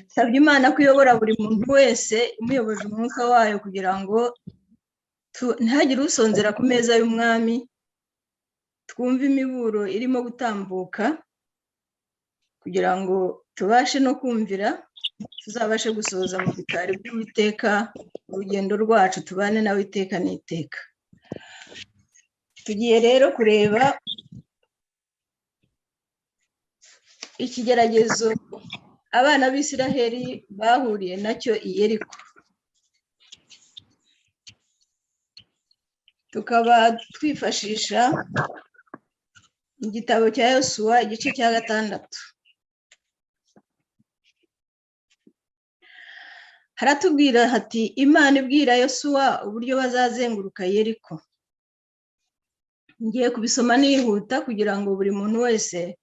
Nsabye Imana ko iyobora buri muntu wese, imuyoboje umwuka wayo, kugira ngo ntihagire usonzera ku meza y'umwami. Twumve imiburo irimo gutambuka kugira ngo tubashe no kumvira, tuzabashe gusohoza mu gikari by'Uwiteka urugendo rwacu, tubane nawe iteka n'iteka. Tugiye rero kureba ikigeragezo abana b'Isiraheli bahuriye nacyo i Yeriko. Tukaba twifashisha igitabo cya Yosuwa igice cya 6. Haratubwira hati Imana ibwira Yosuwa uburyo bazazenguruka Yeriko. Ngiye kubisoma nihuta kugira ngo buri muntu wese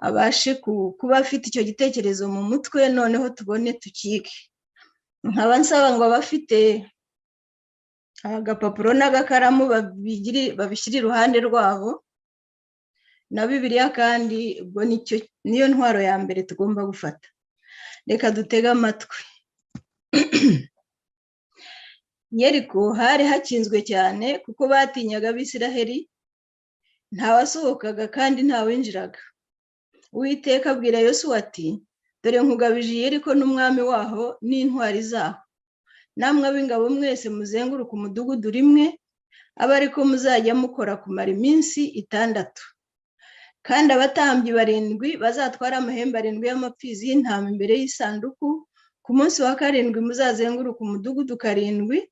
abashe kuba afite icyo gitekerezo mu mutwe, noneho tubone tukike. Nkaba nsaba ngo abafite agapapuro n'agakaramu babishyire iruhande rwabo na Bibiliya, kandi ubwo niyo ntwaro ya mbere tugomba gufata. Reka dutege amatwi. Yeriko hari hakinzwe cyane kuko batinyaga Abisiraheli, ntawasohokaga kandi ntawinjiraga. Uwiteka abwira Yosuwa ati dore nkugabije Yeriko n'umwami waho n'intwari zaho, namwe ab'ingabo mwese muzenguruka umudugudu rimwe, abe ariko muzajya mukora kumara iminsi 6. Kandi abatambyi 7 bazatwara amahembe 7 y'amapfizi y'intama imbere y'isanduku. Ku munsi wa 7 muzazenguruka umudugudu 7,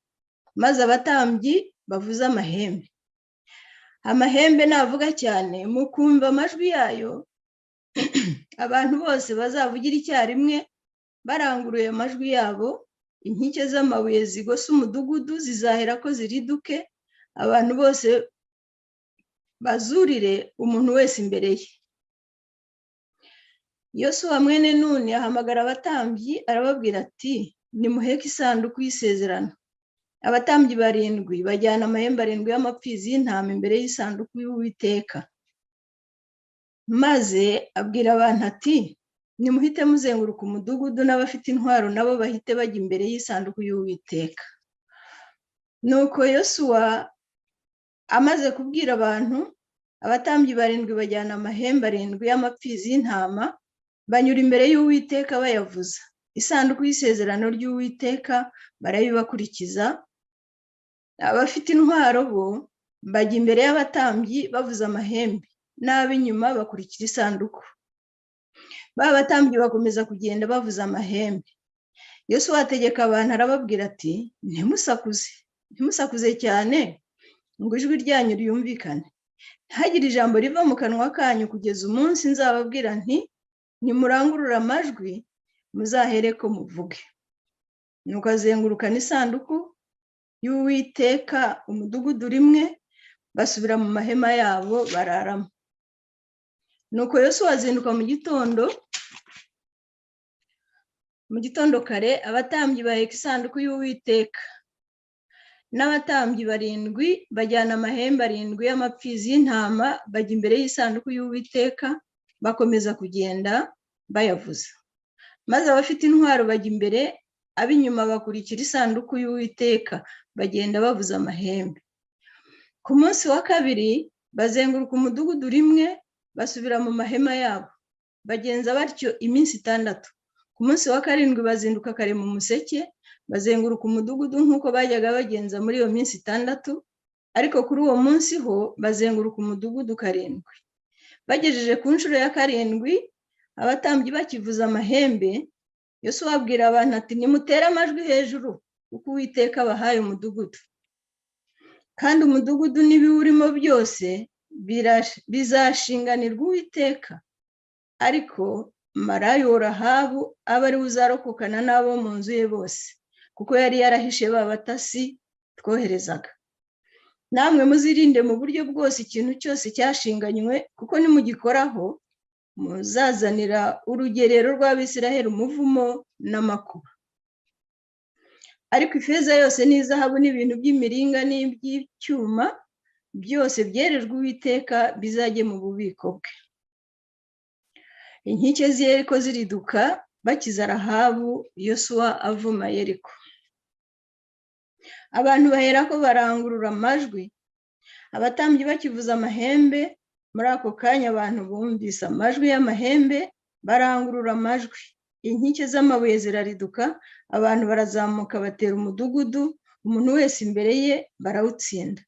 maze abatambyi bavuze amahembe. Amahembe navuga cyane mukumva amajwi yayo, abantu bose bazavugira icyarimwe baranguruye amajwi yabo, inkike z'amabuye zigose umudugudu zizahera ko ziriduke, abantu bose bazurire umuntu wese imbere ye. Yosuwa mwene Nuni ahamagara abatambyi arababwira ati nimuheke isanduku y'isezerano. Abatambyi 7 bajyana amahembe 7 y'amapfizi y'intama imbere y'isanduku y'Uwiteka. Maze abwira abantu ati nimuhite muzenguruka umudugudu, n'abafite intwaro nabo bahite bajya imbere y'isanduku y'Uwiteka. Nuko Yosuwa amaze kubwira abantu, abatambyi 7 bajyana amahembe 7 y'amapfizi y'intama, banyura imbere y'Uwiteka bayavuza. Isanduku y'isezerano ry'Uwiteka barayibakurikiza. Abafite intwaro bo bajya imbere y'abatambyi bavuza amahembe, n'ab'inyuma bakurikira isanduku. Ba batambyi bakomeza kugenda bavuza amahembe. Yosuwa ategeka abantu arababwira ati ntimusakuze, ntimusakuze cyane ngo ijwi ryanyu ryumvikane, ntihagire ijambo riva mu kanwa kanyu kugeza umunsi nzababwira nti nimurangurure amajwi muzahereko muvuge. Nuko azengurukana isanduku y'Uwiteka umudugudu rimwe, basubira mu mahema yabo bararamo. Nuko Yosuwa azinduka mu gitondo kare, abatambyi baheka isanduku y'Uwiteka, n'abatambyi 7 bajyana amahembe 7 y'amapfizi y'intama, bajya imbere y'isanduku y'Uwiteka, bakomeza kugenda bayavuza. Maze abafite intwaro bajya imbere, ab'inyuma bakurikira isanduku y'Uwiteka, bagenda bavuza amahembe. Ku munsi wa 2 bazenguruka umudugudu rimwe, basubira mu mahema yabo, bagenza batyo iminsi 6. Ku munsi wa 7 bazinduka kare mu museke, bazenguruka umudugudu nk'uko bajyaga bagenza muri iyo minsi 6, ariko kuri uwo munsi ho bazenguruka umudugudu 7. Bagejeje ku nshuro ya 7, abatambyi bakivuza amahembe, Yosuwa abwira abantu ati nimutere amajwi hejuru, kuko Uwiteka abahaye umudugudu, kandi umudugudu n'ibiwurimo byose bizashinganirwa Uwiteka. Ariko maraya Rahabu abe ariwe uzarokokana n'abo mu nzu ye bose, kuko yari yarahishe ba batasi twoherezaga. Namwe muzirinde mu buryo bwose ikintu cyose cyashinganywe, kuko nimugikoraho muzazanira urugerero rw'Abisiraheli umuvumo n'amakuba. Ariko ifeza yose n'izahabu n'ibintu by'imiringa n'iby'icyuma byose byerejwe Uwiteka bizajye mu bubiko bwe. Inkike z'i Yeriko ziriduka, Bakiza Rahabu, Yosuwa avuma Yeriko. Abantu baherako barangurura amajwi, abatambyi bakivuza amahembe. Muri ako kanya abantu bumvise amajwi y'amahembe, barangurura amajwi, inkike z'amabuye zirariduka, abantu barazamuka batera umudugudu, umuntu wese imbere ye, barawutsinda.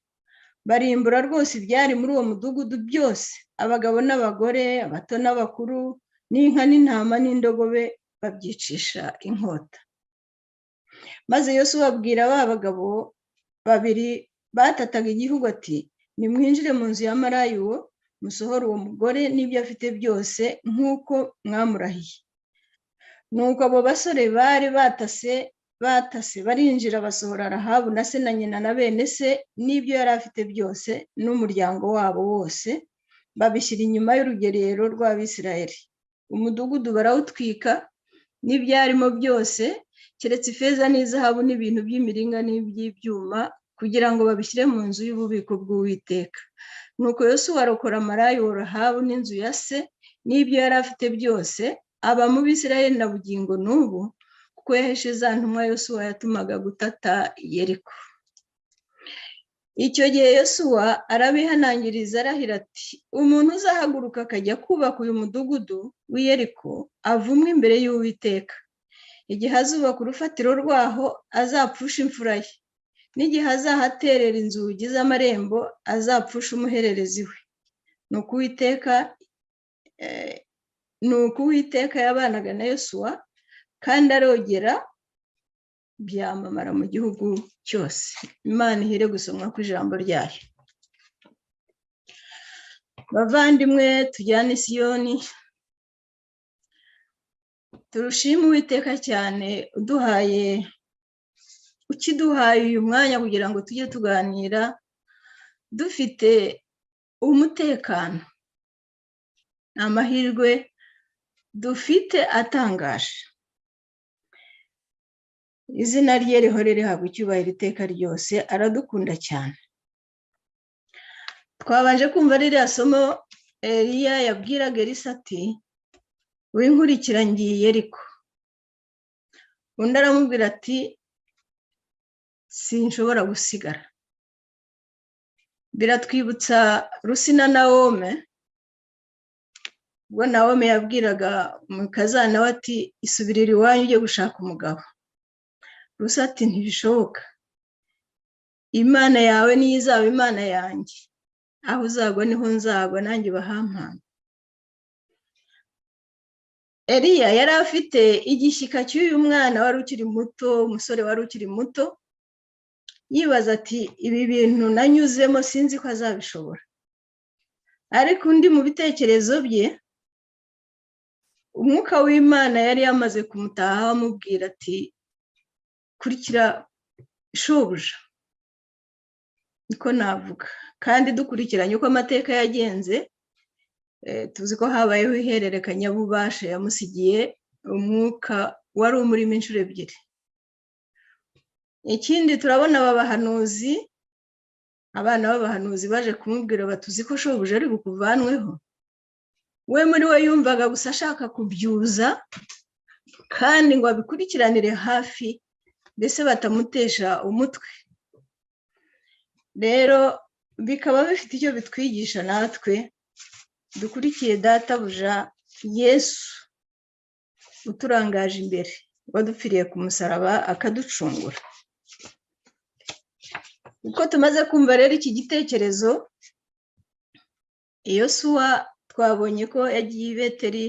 Barimbura rwose ibyari muri uwo mudugudu byose, abagabo n'abagore, abato n'abakuru, n'inka n'intama n'indogobe, babyicisha inkota. Maze Yosuwa abwira ba bagabo babiri batataga igihugu ati: "Nimwinjire mu nzu ya maraya uwo, musohore uwo mugore n'ibyo afite byose nk'uko mwamurahiye." Nuko abo basore bari batase barinjira, basohora Rahabu na se na nyina na bene se n'ibyo yari afite byose n'umuryango wabo wose, babishyira inyuma y'urugerero rw'Abisirayeli. Umudugudu barawutwika n'ibyarimo byose, keretse ifeza n'izahabu n'ibintu by'imiringa n'iby'ibyuma, kugira ngo babishyire mu nzu y'ububiko bw'Uwiteka. Nuko Yosuwa arokora maraya uwo Rahabu n'inzu ya se n'ibyo yari afite byose, aba mu Bisirayeli na bugingo n'ubu, kuko yahishe za ntumwa Yosuwa yatumaga gutata Yeriko. Icyo gihe Yosuwa arabihanangiriza, arahira ati: "Umuntu uzahaguruka akajya kubaka uyu mudugudu w'i Yeriko avumwe imbere y'Uwiteka. Igihe azubaka urufatiro rwaho, azapfusha imfura ye, n'igihe azahaterera inzugi z'amarembo, azapfusha umuhererezi we." Ni uko Uwiteka yabanaga na Yosuwa, kandi arogera, byamamara mu gihugu cyose. Imana ihire gusomwa kw'ijambo ryayo. Bavandimwe, tujyane Isiyoni, turushime Uwiteka cyane uduhaye, ukiduhaye uyu mwanya kugira ngo tujye tuganira dufite umutekano. Ni amahirwe dufite atangaje. Izina rye rihore rihabwa icyubahiro iteka ryose. Aradukunda cyane. Twabanje kumva ririya somo, Eliya yabwiraga Elisa ati: "Winkurikira, ngiye." Ariko undi aramubwira ati: "Sinshobora gusigara." Biratwibutsa Rusi na Nawome, ubwo Nawome yabwiraga umukazana we ati: "Isubirire iwanyu ujye gushaka umugabo." Rusi ati: "Ntibishoboka, Imana yawe niyo izaba Imana yanjye, aho uzagwa niho nzagwa, nanjye bahampana." Eliya yari afite igishyika cy'uyu mwana wari ukiri muto, umusore wari ukiri muto, yibaza ati: "Ibi bintu nanyuzemo sinzi ko azabishobora." Ariko undi mu bitekerezo bye, Umwuka w'Imana yari yamaze kumutaha, amubwira ati: "Kurikira shobuja." Niko navuga. Kandi dukurikiranye uko amateka yagenze, tuzi ko habayeho ihererekanyabubasha, yamusigiye umwuka wari umurimo inshuro ebyiri. Ikindi, turabona aba bahanuzi, abana b'abahanuzi, baje kumubwira batuzi ko shobuja ari bukuvanweho. We muri we yumvaga gusa ashaka kubyuza kandi ngo abikurikiranire hafi, mbese batamutesha umutwe. Rero bikaba bifite icyo bitwigisha natwe dukurikiye databuja Yesu uturangaje imbere, wadupfiriye ku musaraba akaducungura. Uko tumaze kumva rero iki gitekerezo, Yosuwa twabonye ko yagiye i Beteri,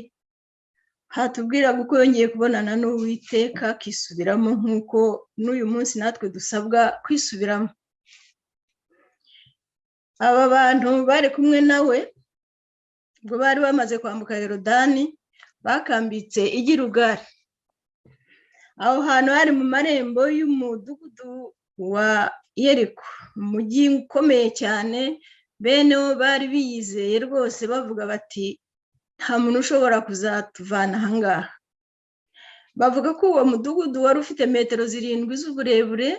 hatubwira uko yongeye kubonana n'Uwiteka, akisubiramo, nk'uko n'uyu munsi natwe dusabwa kwisubiramo. Aba bantu bari kumwe nawe, ubwo bari bamaze kwambuka Yorodani, bakambitse i Girugari. Aho hantu hari mu marembo y'umudugudu wa Yeriko, umujyi ukomeye cyane. Bene wo bari biyizeye rwose, bavuga bati: "Nta muntu ushobora kuzatuvana ahangaha." Bavuga ko uwo mudugudu wari ufite metero 7 z'uburebure,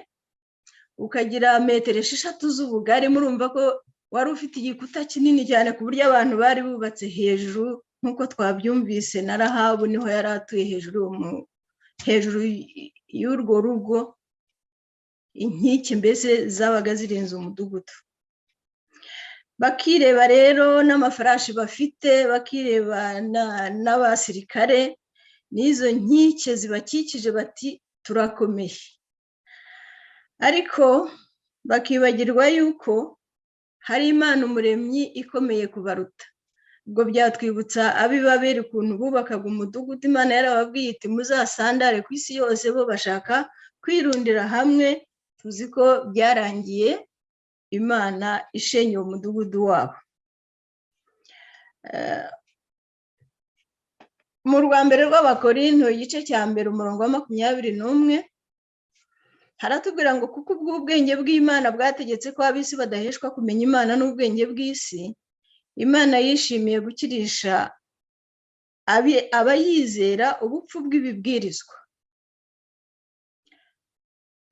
ukagira metero 6 z'ubugari. Murumva ko wari ufite igikuta kinini cyane, ku buryo abantu bari bubatse hejuru. Nk'uko twabyumvise, na Rahabu niho yari atuye, hejuru y'urwo rugo, inkike mbese zabaga zirenze umudugudu. Bakireba rero n'amafarashi bafite, bakireba n'abasirikare n'izo nkike zibakikije, bati: "Turakomeye." Ariko bakibagirwa yuko hari Imana Umuremyi ikomeye kubaruta. Ubwo byatwibutsa ab'Ibaberi, ukuntu bubakaga umudugudu. Imana yarababwiye iti: "Muzasandare ku isi yose." Bo bashaka kwirundira hamwe. Tuzi ko byarangiye Imana ishenye uwo mudugudu wabo. Mu rwa mbere rw'Abakorinto, igice cya mbere, umurongo wa 21, haratubwira ngo: "Kuko ubw'ubwenge bw'Imana bwategetse ko ab'isi badaheshwa kumenya Imana n'ubwenge bw'isi, Imana yishimiye gukirisha abayizera ubupfu bw'ibibwirizwa."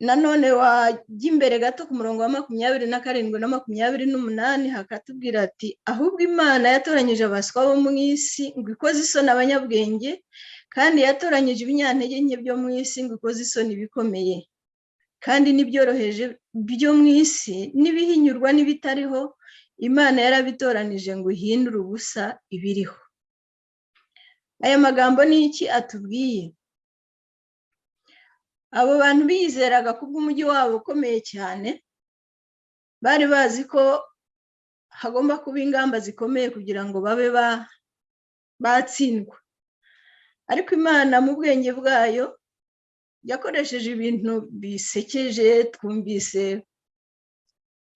Nanone wajya imbere gato ku murongo wa 27 na 28, hakatubwira ati: "Ahubwo Imana yatoranyije abaswa bo mu isi ngo ikoze isoni abanyabwenge, kandi yatoranyije ibinyantege nke byo mu isi ngo ikoze isoni ibikomeye, kandi n'ibyoroheje byo mu isi n'ibihinyurwa n'ibitariho Imana yarabitoranije ngo ihindure ubusa ibiriho." Aya magambo ni iki atubwiye? Abo bantu bizeraga kubw'umujyi wabo ukomeye cyane, bari bazi ko hagomba kuba ingamba zikomeye kugira ngo babe batsindwa. Ariko Imana mu bwenge bwayo yakoresheje ibintu bisekeje. Twumvise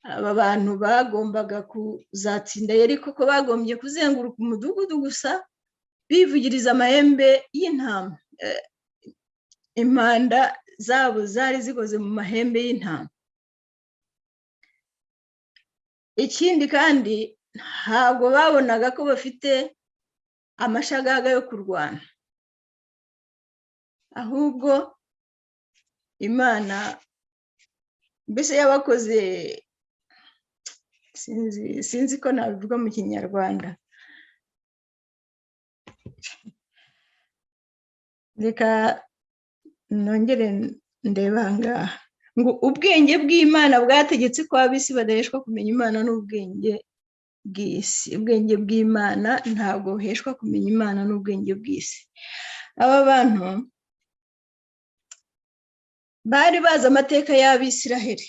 aba bantu bagombaga kuzatsinda Yeriko ko bagombye kuzenguruka umudugudu gusa bivugiriza amahembe y'intama. Impanda zabo zari zikoze mu mahembe y'intama. Ikindi kandi, ntabwo babonaga ko bafite amashagaga yo kurwana, ahubwo Imana mbese yabakoze, sinzi ko nabivuga mu Kinyarwanda, reka nongere ndeba aha ngaha, ngo ubwenge bw'Imana bwategetse ko ab'isi badaheshwa kumenya Imana n'ubwenge bw'isi. Ubwenge bw'Imana ntabwo buheshwa kumenya Imana n'ubwenge bw'isi. Aba bantu bari bazi amateka y'Abisiraheli,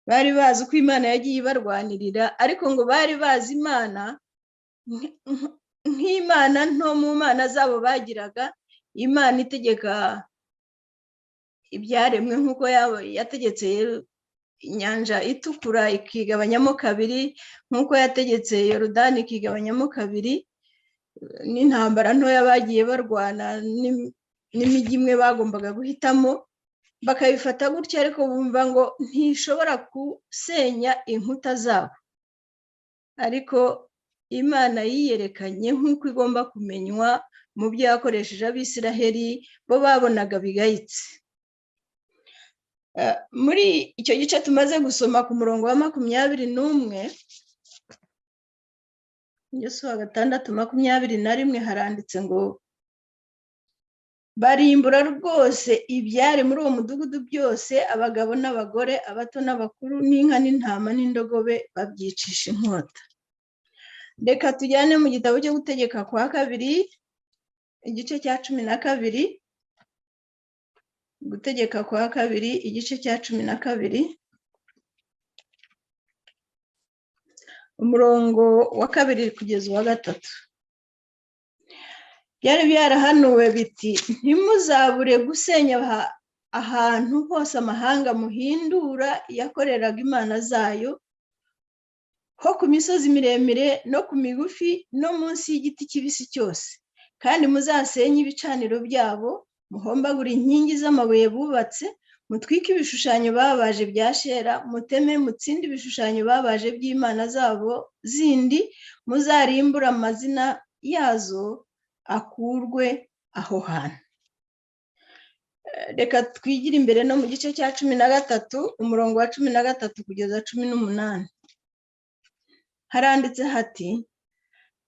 bari bazi uko Imana yagiye ibarwanirira, ariko ngo bari bazi Imana nk'Imana nto mu mana zabo bagiraga, Imana itegeka ibyaremwe nk'uko yategetse Inyanja Itukura ikigabanyamo kabiri, nk'uko yategetse Yorodani ikigabanyamo kabiri, n'intambara ntoya bagiye barwana n'imijyi imwe bagombaga guhitamo, bakabifata gutya. Ariko bumva ngo ntishobora gusenya inkuta zabo. Ariko Imana yiyerekanye nk'uko igomba kumenywa mu byo yakoresheje Abisiraheli bo babonaga bigayitse. Muri icyo gice tumaze gusoma, ku murongo wa 21, Yosuwa 6:21, haranditse ngo: "Barimbura rwose ibyari muri uwo mudugudu byose, abagabo n'abagore, abato n'abakuru, n'inka n'intama n'indogobe, babyicisha inkota." Reka tujyane mu gitabo cyo Gutegeka kwa Kabiri, igice cya 12. Gutegeka kwa Kabiri, igice cya 12, umurongo wa kabiri kugeza uwa gatatu. Byari byarahanuwe biti: "Ntimuzabure gusenya ahantu hose amahanga muhindura yakoreraga imana zayo, ho ku misozi miremire no ku migufi no munsi y'igiti kibisi cyose. Kandi muzasenye ibicaniro byabo, muhombagure inkingi z'amabuye bubatse, mutwike ibishushanyo babaje bya Shera, muteme mutsinde ibishushanyo babaje by'imana zabo zindi, muzarimbure amazina yazo akurwe aho hantu." Reka twigire imbere no mu gice cya 13, umurongo wa 13 kugeza 18. Haranditse hati: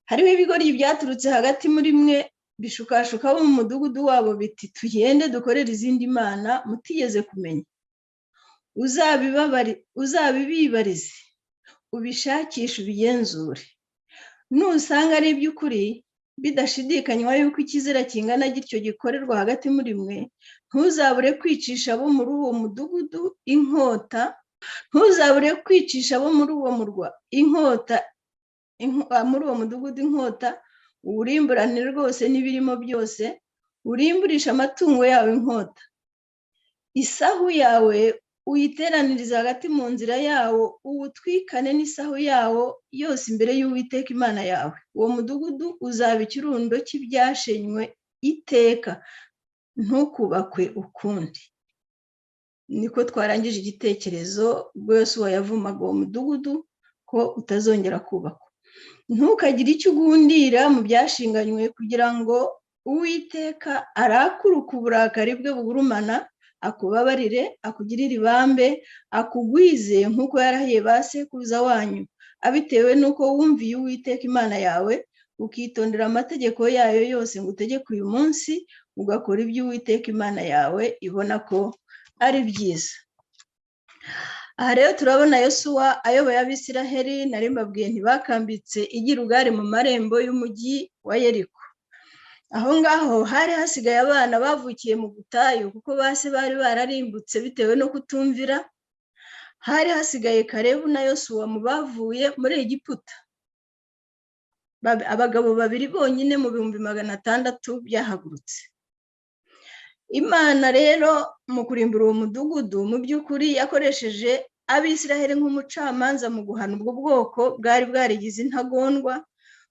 Hariho ibigoryi byaturutse hagati muri mwe bishukashuka bo mu mudugudu wabo biti: 'Tugende dukorere izindi mana mutigeze kumenya.' Uzabibibarize, ubishakishe, ubigenzure. Nusanga ari iby'ukuri bidashidikanywa yuko ikizira kingana gityo gikorerwa hagati muri mwe, ntuzabure kwicisha abo muri uwo mudugudu inkota, ntuzabure kwicisha abo muri uwo murwa inkota, muri uwo mudugudu inkota, uwurimburane rwose n'ibirimo byose, urimburisha amatungo yawe inkota. Isahu yawe uyiteraniriza hagati mu nzira yawo, uwutwikane n'isahu yawo yose imbere y'Uwiteka Imana yawe. Uwo mudugudu uzaba ikirundo cy'ibyashenywe iteka, ntukubakwe ukundi." Niko twarangije igitekerezo ubwo Yosuwa yavumaga uwo mudugudu ko utazongera kubakwa. Ntukagire icyo ugundira mu byashinganywe, kugira ngo Uwiteka arakuruka uburakari bwe bugurumana, akubabarire, akugirire ibambe, akugwize nk'uko yarahiye ba sekuruza wanyu, abitewe n'uko wumviye Uwiteka Imana yawe, ukitondera amategeko yayo yose ngo utegeke uyu munsi, ugakora ibyo Uwiteka Imana yawe ibona ko ari byiza. Aha rero turabona Yosuwa ayoboye Abisiraheli. Nari mbabwiye, ntibakambitse i Girugari mu marembo y'umujyi wa Yeriko. Aho ngaho hari hasigaye abana bavukiye mu butayu, kuko base bari bararimbutse bitewe no kutumvira. Hari hasigaye Karebu na Yosuwa mu bavuye muri Egiputa, abagabo babiri bonyine mu 600,000 byahagurutse. Imana rero mu kurimbura uwo mudugudu, mu by'ukuri yakoresheje Abisiraheli nk'umucamanza mu guhana ubwo bwoko bwari bwarigize intagondwa,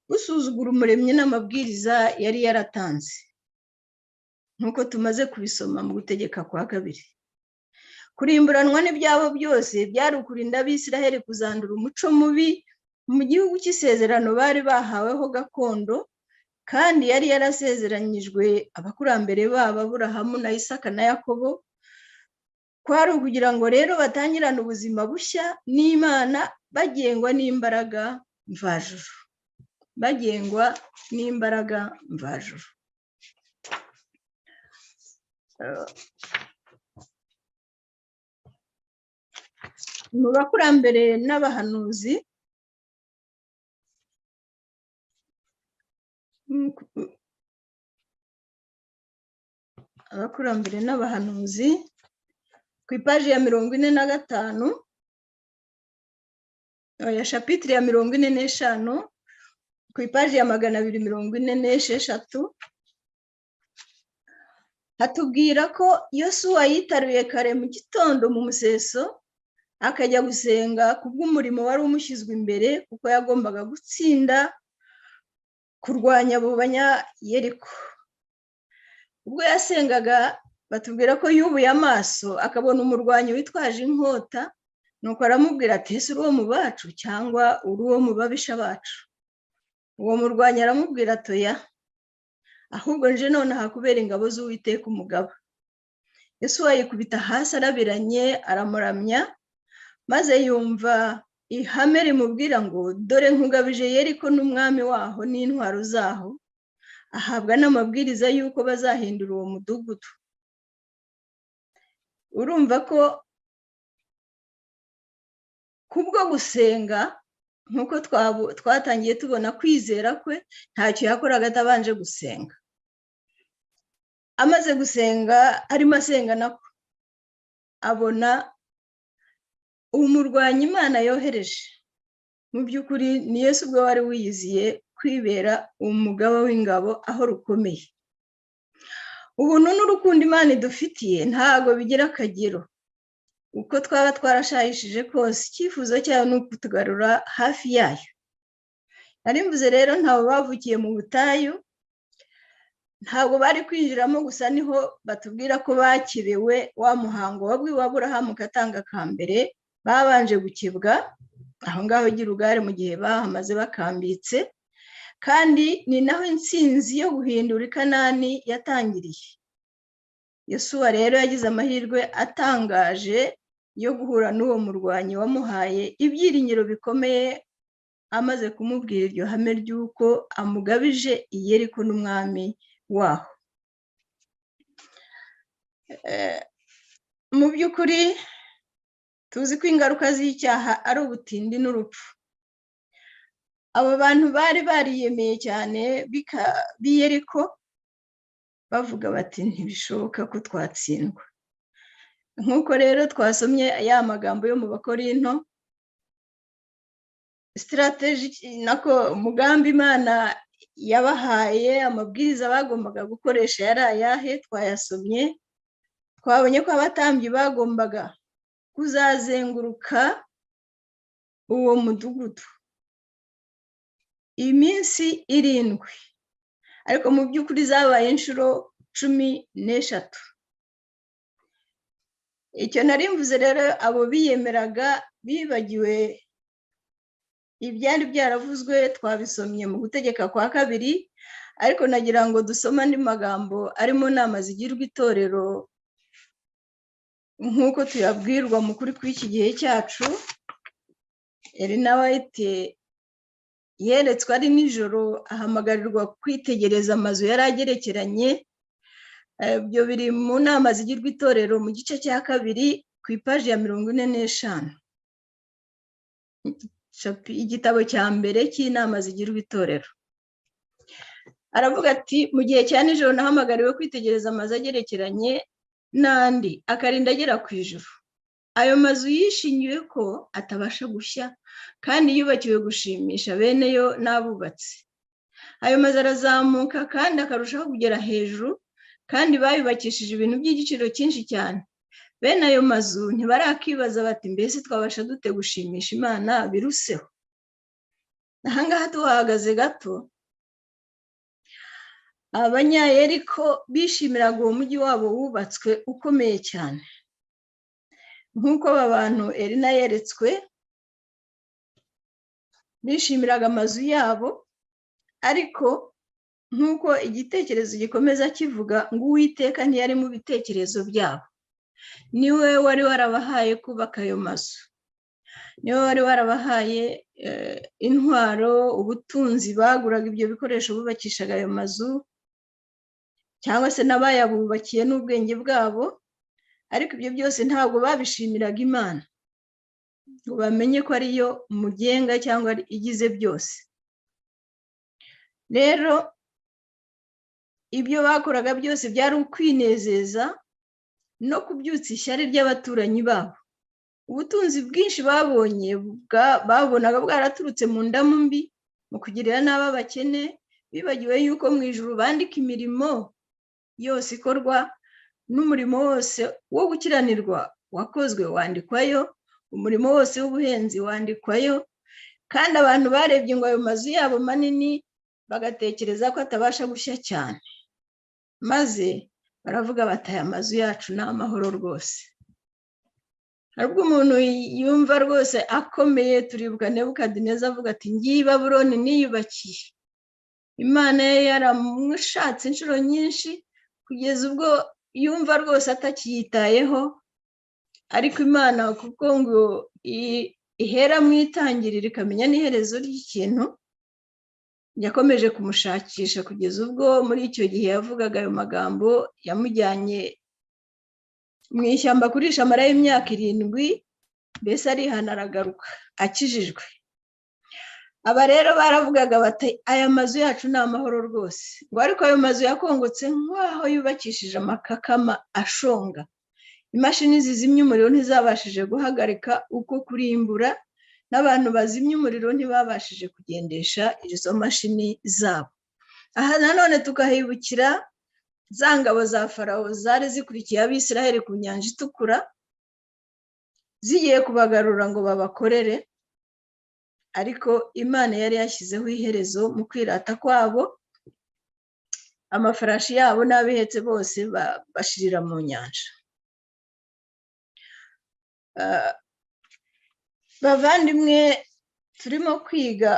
busuzugura Umuremyi n'amabwiriza yari yaratanze, nk'uko tumaze kubisoma mu Gutegeka kwa Kabiri. Kurimburanwa n'ibyabo byose byari ukurinda Abisiraheli kuzandura umuco mubi mu gihugu cy'isezerano bari bahaweho gakondo, kandi yari yarasezeranyijwe abakurambere babo, Aburahamu na Isaka na Yakobo. Kwari ukugira ngo rero batangirane ubuzima bushya n'Imana, bagengwa n'imbaraga mvajuru, bagengwa n'imbaraga mvajuru. Mu Bakurambere n'Abahanuzi, Abakurambere n'Abahanuzi, ku ipaji ya 45, ya shapitire ya 45, ku ipaji ya 246, hatubwira ko Yosuwa yitaruye kare mu gitondo mu museso, akajya gusenga kubw'umurimo wari umushyizwe imbere, kuko yagombaga gutsinda kurwanya abo Banyayeriko. Ubwo yasengaga, batubwira ko yubuye amaso akabona umurwanyi witwaje inkota, nuko aramubwira ati: "Ese uri uwo mu bacu cyangwa uri uwo mu babisha bacu?" Uwo murwanyi aramubwira ati: "Oya, ahubwo nje nonaha kubera ingabo z'Uwiteka umugaba." Yosuwa yikubita hasi arabiranye, aramuramya, maze yumva ihame rimubwira ngo: "Dore nkugabije Yeriko n'umwami waho n'intwaro zaho." Ahabwa n'amabwiriza y'uko bazahindura uwo mudugudu. Urumva ko kubwo gusenga, nk'uko twatangiye tubona kwizera kwe, ntacyo yakoraga atabanje gusenga. Amaze gusenga, arimo asenga nako abona umurwanyi Imana yohereje. Mu by'ukuri ni Yesu ubwo wari wiyiziye kwibera umugaba w'ingabo aho rukomeye. Ubuntu n'urukundo Imana idufitiye ntabwo bigira akagero. Uko twaba twarashayishije kose, icyifuzo cyayo ni ukutugarura hafi yayo. Nari mvuze rero, ntabwo bavukiye mu butayu, ntabwo bari kwinjiramo gusa. Niho batubwira ko bakebewe wa muhango wabwiwe Aburahamu katanga ka mbere, babanje gukebwa aho ngaho Girugari mu gihe bahamaze bakambitse, kandi ni naho intsinzi yo guhindura i Kanani yatangiriye. Yosuwa rero yagize amahirwe atangaje yo guhura n'uwo murwanyi wamuhaye ibyiringiro bikomeye. Amaze kumubwira iryo hame ry'uko amugabije Yeriko n'umwami waho. Mu by'ukuri tuzi ko ingaruka z'icyaha ari ubutindi n'urupfu. Abo bantu bari bariyemeye cyane b'Iyeriko, bavuga bati: "Ntibishoboka ko twatsindwa." Nk'uko rero twasomye ya magambo yo mu Bakorinto, strategy nako umugambi Imana yabahaye, amabwiriza bagombaga gukoresha yari ayahe? Twayasomye, twabonye ko abatambyi bagombaga kuzazenguruka uwo mudugudu iminsi 7, ariko mu by'ukuri zabaye inshuro 13. Icyo nari mvuze rero, abo biyemeraga bibagiwe ibyari byaravuzwe. Twabisomye mu Gutegeka kwa Kabiri, ariko nagira ngo dusome andi magambo ari mu nama zigirwa itorero nk'uko tuyabwirwa mu kuri kw'iki gihe cyacu. Elena White yeretswe ari nijoro, ahamagarirwa kwitegereza amazu yari agerekeranye. Ibyo biri mu nama zigirwa itorero mu gice cya kabiri, ku ipaji ya 45, igitabo cya mbere cy'inama zigirwa itorero. Aravuga ati: "Mu gihe cya nijoro nahamagariwe kwitegereza amazu agerekeranye n'andi, akarinda agera ku ijuru. Ayo mazu yishingiwe ko atabasha gushya, kandi yubakiwe gushimisha bene yo n'abubatsi. Ayo mazu arazamuka kandi akarushaho kugera hejuru, kandi bayubakishije ibintu by'igiciro cyinshi cyane. Bene ayo mazu ntibarakibaza bati: 'Mbese twabasha dute gushimisha Imana biruseho?'" Ahangaha tuhahagaze gato. Abanyayeriko bishimiraga uwo mujyi wabo wubatswe ukomeye cyane. Nk'uko aba bantu Elena yeretswe bishimiraga amazu yabo, ariko nk'uko igitekerezo gikomeza kivuga ngo Uwiteka ntiyari mu bitekerezo byabo. Niwe wari warabahaye kubaka ayo mazu, niwe wari warabahaye intwaro, ubutunzi baguraga ibyo bikoresho bubakishaga ayo mazu, cyangwa se n'abayabubakiye n'ubwenge bwabo. Ariko ibyo byose ntabwo babishimiraga Imana ngo bamenye ko ariyo mugenga cyangwa igize byose. Rero ibyo bakoraga byose byari ukwinezeza no kubyutsa ishyari ry'abaturanyi babo. Ubutunzi bwinshi babonye babonaga bwaraturutse mu ndamu mbi, mu kugirira nabi abakene. Bibagiwe yuko mu ijuru bandika imirimo yose ikorwa, n'umurimo wose wo gukiranirwa wakozwe wandikwayo, umurimo wose w'ubuhenzi wandikwayo. Kandi abantu barebye ngo ayo mazu yabo manini, bagatekereza ko atabasha gushya cyane, maze baravuga bati: "Aya mazu yacu ni amahoro rwose." Hari ubwo umuntu yumva rwose akomeye. Turibuka Nebukadineza avuga ati: "Ngiye i Babuloni niyubakiye." Imana ye yaramushatse inshuro nyinshi kugeza ubwo yumva rwose atakiyitayeho. Ariko Imana, kuko ngo ihera mu itangiriro ikamenya n'iherezo ry'ikintu, yakomeje kumushakisha kugeza ubwo muri icyo gihe yavugaga ayo magambo, yamujyanye mu ishyamba kurisha amara y'imyaka 7, mbese arihana, aragaruka akijijwe. Aba rero baravugaga bati: "Aya mazu yacu ni amahoro rwose." Ngo ariko ayo mazu yakongotse nk'aho yubakishije amakakama ashonga. Imashini zizimya umuriro ntizabashije guhagarika uko kurimbura, n'abantu bazimya umuriro ntibabashije kugendesha izo mashini zabo. Aha nanone tukahibukira za ngabo za Farawo zari zikurikiye Abisiraheli ku Nyanja Itukura, zigiye kubagarura ngo babakorere, ariko Imana yari yashyizeho iherezo mu kwirata kwabo. Amafarashi yabo n'abihetse bose bashirira mu nyanja. Bavandimwe, turimo kwiga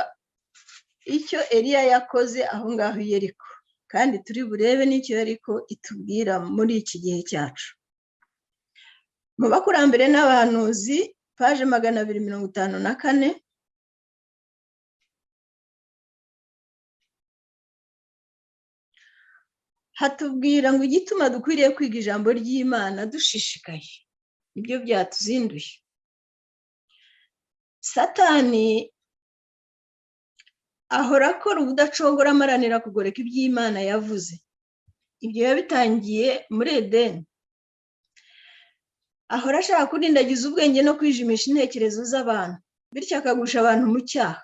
icyo Eliya yakoze aho ngaho i Yeriko, kandi turi burebe n'icyo Yeriko itubwira muri iki gihe cyacu. Mu Bakurambere n'Abahanuzi, paje 254. Hatubwira ngo igituma dukwiriye kwiga ijambo ry'Imana dushishikaye, ibyo byatuzinduye. Satani ahora akora ubudacogora amaranira kugoreka iby'Imana yavuze. Ibyo yabitangiye muri Edeni. Ahora ashaka kurindagiza ubwenge no kwijimisha intekerezo z'abantu, bityo akagusha abantu mu cyaha.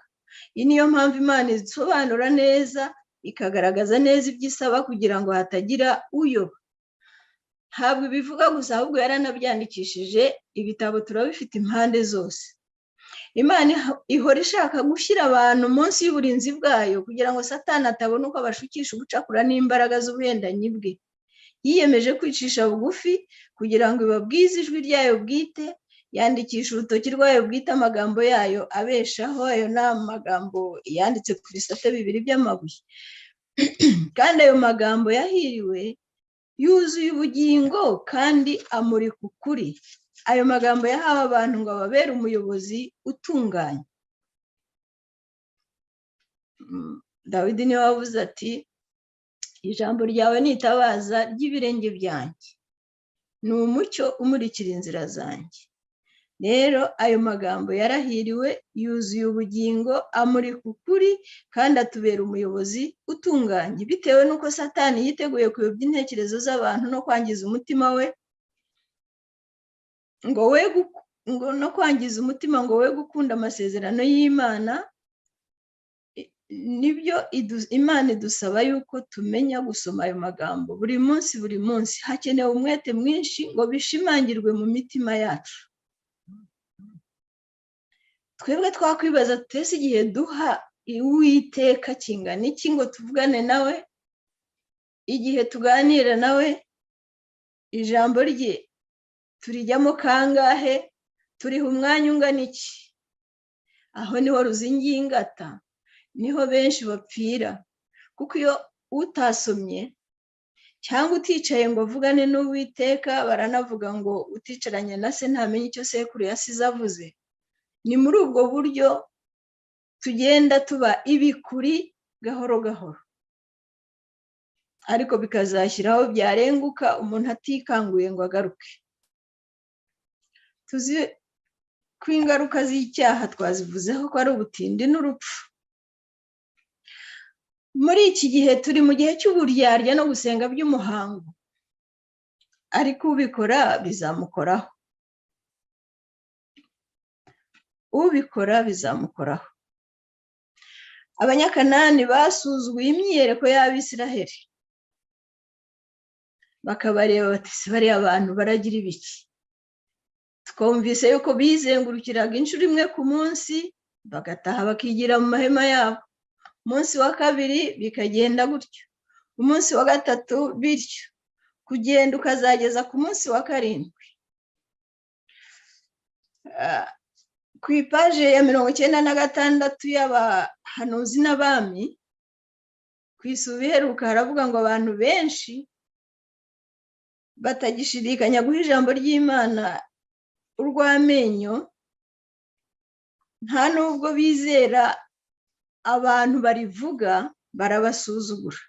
Iyi niyo mpamvu Imana isobanura neza, ikagaragaza neza ibyo isaba kugira ngo hatagira uyoba. Ntabwo ibivuga gusa, ahubwo yaranabyandikishije, ibitabo turabifite impande zose. Imana ihora ishaka gushyira abantu munsi y'uburinzi bwayo kugira ngo Satani atabona uko abashukisha ubucakura n'imbaraga z'ubuhendanyi bwe. Yiyemeje kwicisha bugufi kugira ngo ibabwize ijwi ryayo bwite, yandikisha urutoki rwayo bwite amagambo yayo abeshaho. Ayo ni amagambo yanditse ku bisate bibiri by'amabuye, kandi ayo magambo yahiriwe yuzuye ubugingo kandi amurika ukuri. Ayo magambo yahawe abantu ngo ababere umuyobozi utunganye. Dawidi niwe wavuze ati: "Ijambo ryawe ni itabaza ry'ibirenge byanjye, ni umucyo umurikira inzira zanjye." Rero ayo magambo yarahiriwe, yuzuye ubugingo, amurika ukuri kandi atubera umuyobozi utunganye. Bitewe n'uko Satani yiteguye kuyobya intekerezo z'abantu no kwangiza umutima we ngo we ngo no kwangiza umutima ngo we gukunda amasezerano y'Imana, nibyo Imana idusaba yuko tumenya gusoma ayo magambo buri munsi, buri munsi. Hakenewe umwete mwinshi ngo bishimangirwe mu mitima yacu. Twebwe twakwibaza twese, igihe duha Uwiteka kingana iki ngo tuvugane nawe? Igihe tuganira nawe, ijambo rye turijyamo kangahe? Turiha umwanya ungana iki? Aho niho ruzingiye ingata, niho benshi bapfira, kuko iyo utasomye cyangwa uticaye ngo avugane n'Uwiteka, baranavuga ngo uticaranye na se ntamenye icyo sekuru yasize avuze. Ni muri ubwo buryo tugenda tuba ibikuri gahoro gahoro, ariko bikazashyiraho byarenguka umuntu atikanguye ngo agaruke. Tuzi ko ingaruka z'icyaha twazivuzeho ko ari ubutindi n'urupfu. Muri iki gihe turi mu gihe cy'uburyarya no gusenga by'umuhango, ariko ubikora bizamukoraho, ubikora bizamukoraho. Abanyakanani basuzuguye imyiyereko y'Abisiraheli, bakabareba bati: "Bariya abantu baragira ibiki?" Twumvise yuko bizengurukiraga inshuro imwe ku munsi, bagataha bakigira mu mahema yabo. Umunsi wa kabiri bikagenda gutyo, umunsi wa gatatu bityo, kugenda ukazageza ku munsi wa karindwi. Ku ipaje ya 96 y'Abahanuzi n'Abami, ku isubi iheruka, haravuga ngo abantu benshi batagishidikanya guha ijambo ry'Imana urw'amenyo, nta nubwo bizera abantu barivuga, barabasuzugura.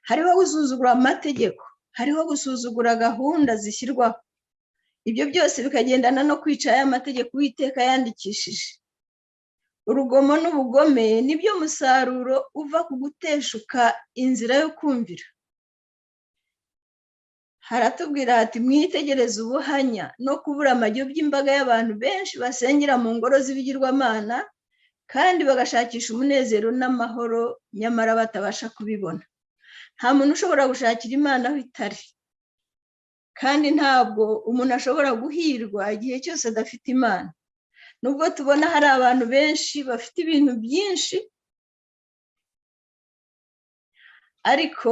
Hariho gusuzugura amategeko, hariho gusuzugura gahunda zishyirwaho, ibyo byose bikagendana no kwica aya mategeko Uwiteka yandikishije. Urugomo n'ubugome nibyo musaruro uva ku guteshuka inzira yo kumvira. Haratubwira hati: "Mwitegereze ubuhanya no kubura amajyo by'imbaga y'abantu benshi basengera mu ngoro z'ibigirwamana kandi bagashakisha umunezero n'amahoro, nyamara batabasha kubibona." Nta muntu ushobora gushakira Imana aho itari, kandi ntabwo umuntu ashobora guhirwa igihe cyose adafite Imana. Nubwo tubona hari abantu benshi bafite ibintu byinshi, ariko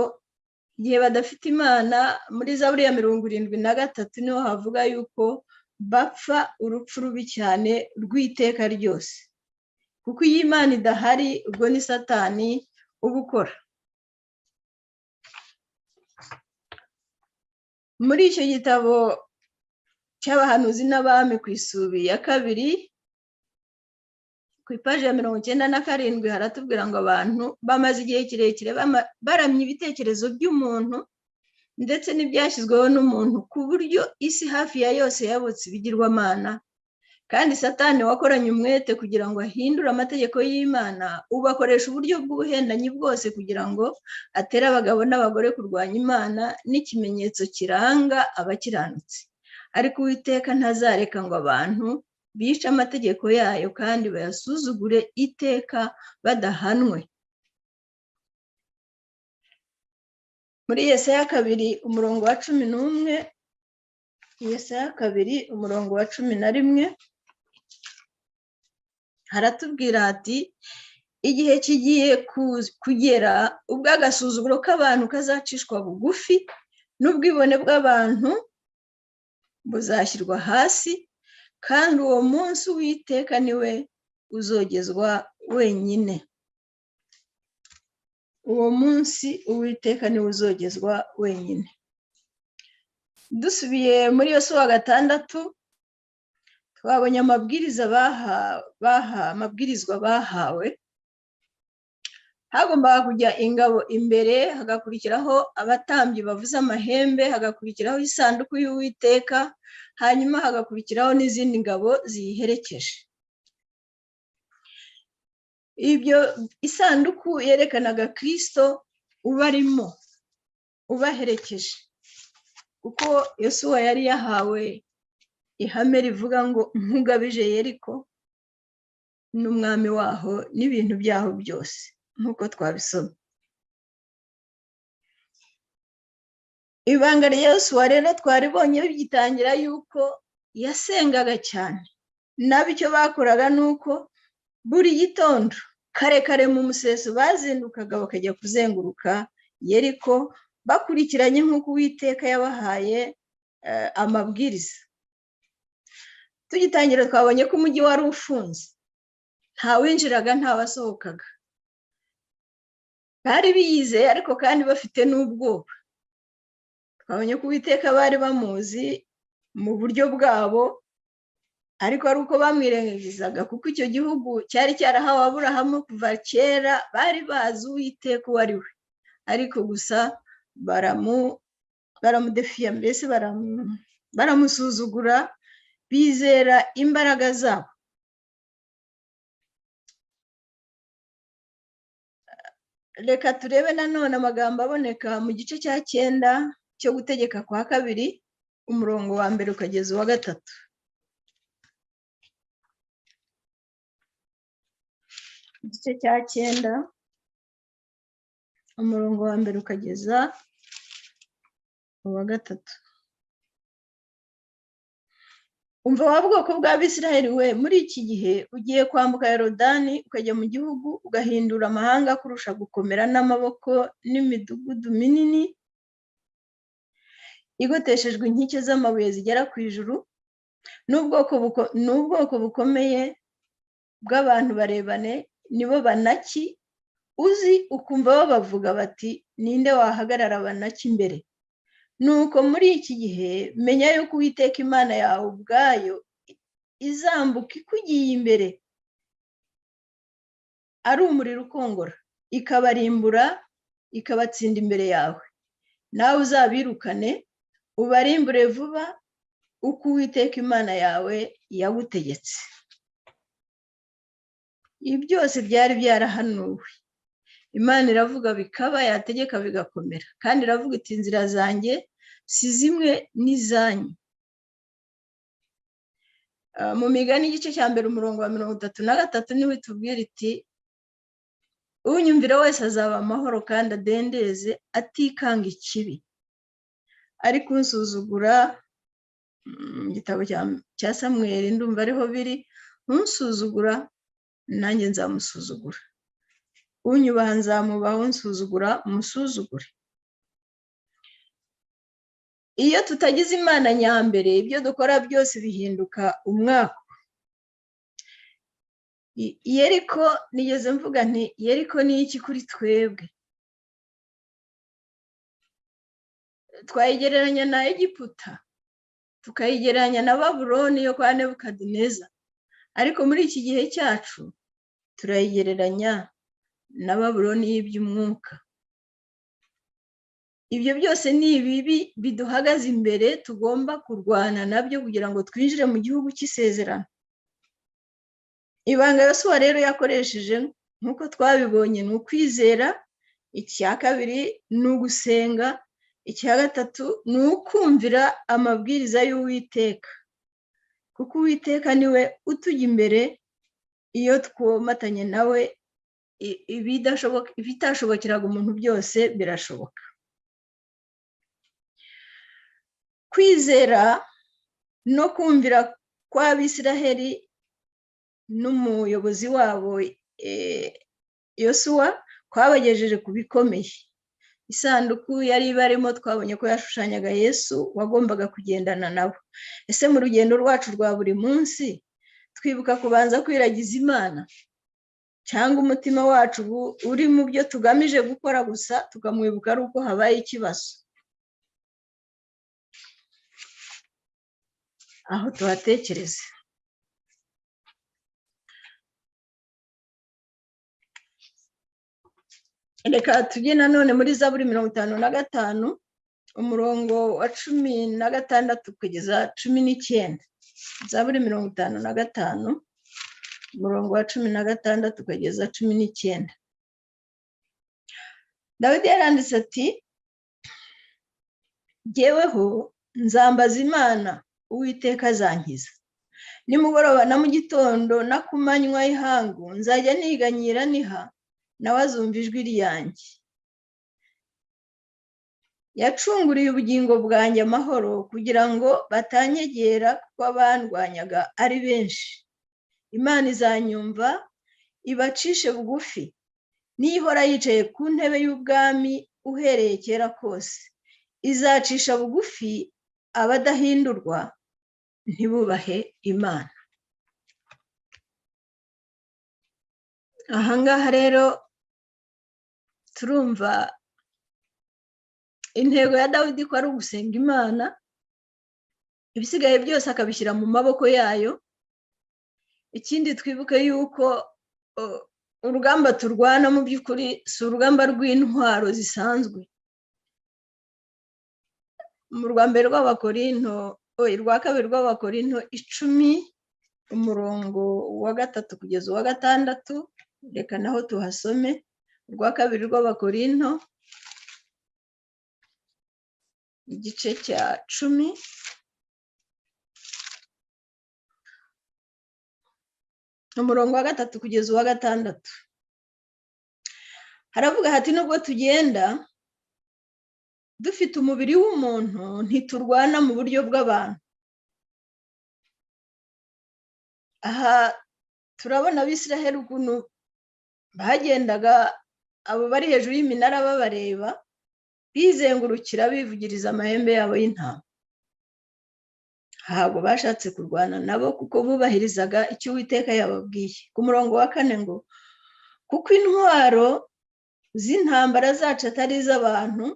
igihe badafite Imana, muri Zaburi ya 73 niho havuga yuko bapfa urupfu rubi cyane rw'iteka ryose, kuko iyo Imana idahari, ubwo ni Satani uba ukora. Muri icyo gitabo cy'Abahanuzi n'Abami, ku isubi ya kabiri, Ku ipaji ya 97 haratubwira ngo abantu bamaze igihe kirekire baramya ibitekerezo by'umuntu ndetse n'ibyashyizweho n'umuntu, ku buryo isi hafi ya yose yabotse ibigirwamana. Kandi Satani wakoranye umwete kugira ngo ahindure amategeko y'Imana, ubu akoresha uburyo bw'ubuhendanyi bwose kugira ngo atere abagabo n'abagore kurwanya Imana n'ikimenyetso kiranga abakiranutsi. Ariko Uwiteka ntazareka ngo abantu bice amategeko yayo kandi bayasuzugure iteka badahanwe. Muri Yesaya 2 umurongo wa 11, Yesaya 2 umurongo wa 11 haratubwira ati igihe kigiye kugera ubwo agasuzuguro k'abantu kazacishwa bugufi, n'ubwibone bw'abantu buzashyirwa hasi, kandi uwo munsi Uwiteka niwe uzogezwa wenyine. Uwo munsi Uwiteka niwe uzogezwa wenyine. Dusubiye muri Yosuwa 6, twabonye amabwiriza amabwirizwa bahawe. Hagombaga kujya ingabo imbere, hagakurikiraho abatambyi bavuze amahembe, hagakurikiraho isanduku y'Uwiteka, hanyuma hagakurikiraho n'izindi ngabo ziyiherekeje. Ibyo isanduku yerekanaga Kristo ubarimo, ubaherekeje, kuko Yosuwa yari yahawe ihame rivuga ngo nkugabije Yeriko n'umwami waho n'ibintu byaho byose, nk'uko twabisoma. Ibanga rya Yosuwa rero twaribonye bigitangira yuko yasengaga cyane. Nabo icyo bakoraga ni uko buri gitondo kare kare mu museso bazindukaga bakajya kuzenguruka Yeriko bakurikiranye nk'uko Uwiteka yabahaye amabwiriza. Tugitangira twabonye ko umujyi wari ufunze, ntawinjiraga ntawasohokaga. Bari biyizeye ariko kandi bafite n'ubwoba. Twabonye ko Uwiteka bari bamuzi mu buryo bwabo, ariko ari uko bamwirengagizaga, kuko icyo gihugu cyari cyarahawe Aburahamu kuva kera, bari bazi Uwiteka uwo ari we, ariko gusa baramudefiya, mbese baramusuzugura, bizera imbaraga zabo. Reka turebe nanone amagambo aboneka mu gice cya 9 cyo Gutegeka kwa 2, umurongo wa 1 ukageza uwa 3. Igice cya 9 umurongo wa 1 ukageza uwa 3. Umva wa bwoko bw'Abisiraheli we, muri iki gihe ugiye kwambuka Yorodani ukajya mu gihugu, ugahindura amahanga kurusha gukomera n'amaboko n'imidugudu minini igoteshejwe inkike z'amabuye zigera ku ijuru, n'ubwoko bukomeye bw'abantu barebane, nibo Banaki uzi, ukumva babavuga bati ninde wahagarara Banaki imbere? Nuko muri iki gihe menya yuko Uwiteka Imana yawe ubwayo izambuka ikugiye imbere ari umuriro ukongora, ikabarimbura ikabatsinda imbere yawe. Nawe uzabirukane ubarimbure vuba uko Uwiteka Imana yawe yagutegetse. Ibi byose byari byarahanuwe. Imana iravuga bikaba, yategeka bigakomera, kandi iravuga iti inzira zanjye si zimwe n'izanyu. Mu Migani igice cya 1 umurongo wa 33 niwe tubwira iti unyumvira wese azaba amahoro kandi adendeze atikanga ikibi, ariko unsuzugura, mu gitabo cya Samweli ndumva ariho biri, unsuzugura nanjye nzamusuzugura, unyubaha nzamubaha, unsuzugura musuzugure. Iyo tutagize Imana nyambere, ibyo dukora byose bihinduka umwaku. Yeriko, nigeze mvuga nti Yeriko ni iki kuri twebwe? Twayigereranya na Egiputa, tukayigereranya na Babuloni yo kwa Nebukadineza, ariko muri iki gihe cyacu Turayigereranya na Babuloni y'iby'umwuka. Ibyo byose ni ibibi biduhagaze imbere, tugomba kurwana nabyo kugira ngo twinjire mu gihugu cy'isezerano. Ibanga Yosuwa rero yakoresheje, nk'uko twabibonye, ni ukwizera. Icya kabiri ni ugusenga. Icya gatatu ni ukumvira amabwiriza y'Uwiteka, kuko Uwiteka niwe utujya imbere. Iyo twomatanye nawe, ibitashobokeraga umuntu byose birashoboka. Kwizera no kumvira kw'Abisiraheli n'umuyobozi wabo Yosuwa kwabagejeje ku bikomeye. Isanduku yari ibarimo twabonye ko yashushanyaga Yesu wagombaga kugendana nabo. Ese mu rugendo rwacu rwa buri munsi twibuka kubanza kwiragiza Imana, cyangwa umutima wacu uri mu byo tugamije gukora gusa, tukamwibuka ari uko habaye ikibazo? Aho tuhatekereze. Reka tujye nanone muri Zaburi 55, umurongo wa 16 kugeza 19. Zaburi 55, umurongo wa 16 kugeza 19. Dawidi yaranditse ati: jyeweho nzambaza Imana, Uwiteka azankiza. Nimugoroba na mu gitondo na ku manywa y'ihangu nzajya niganyira niha, nawe azumva ijwi ryanjye. Yacunguriye ubugingo bwanjye amahoro, kugira ngo batanyegera, kuko abandwanyaga ari benshi. Imana izanyumva ibacishe bugufi, nihora yicaye ku ntebe y'ubwami uhereye kera kose. Izacisha bugufi abadahindurwa ntibubahe Imana. Ahangaha rero turumva intego ya Dawidi ko ari ugusenga Imana, ibisigaye byose akabishyira mu maboko yayo. Ikindi twibuke yuko urugamba turwana mu by'ukuri si urugamba rw'intwaro zisanzwe. Mu rwa mbere rw'Abakorinto, rwa kabiri rw'Abakorinto 10, umurongo wa 3 kugeza uwa 6, reka naho tuhasome. Urwa kabiri rw'Abakorinto igice cya 10, umurongo wa 3 kugeza uwa 6. Haravuga hati: nubwo tugenda dufite umubiri w'umuntu, ntiturwana mu buryo bw'abantu. Aha turabona Abisiraheli ukuntu bagendaga, abo bari hejuru y'iminara babareba, bizengurukira bivugiriza amahembe yabo y'intama. Ntabwo bashatse kurwana nabo kuko bubahirizaga icyo Uwiteka yababwiye. Ku murongo wa 4 ngo: kuko intwaro z'intambara zacu atari iz'abantu,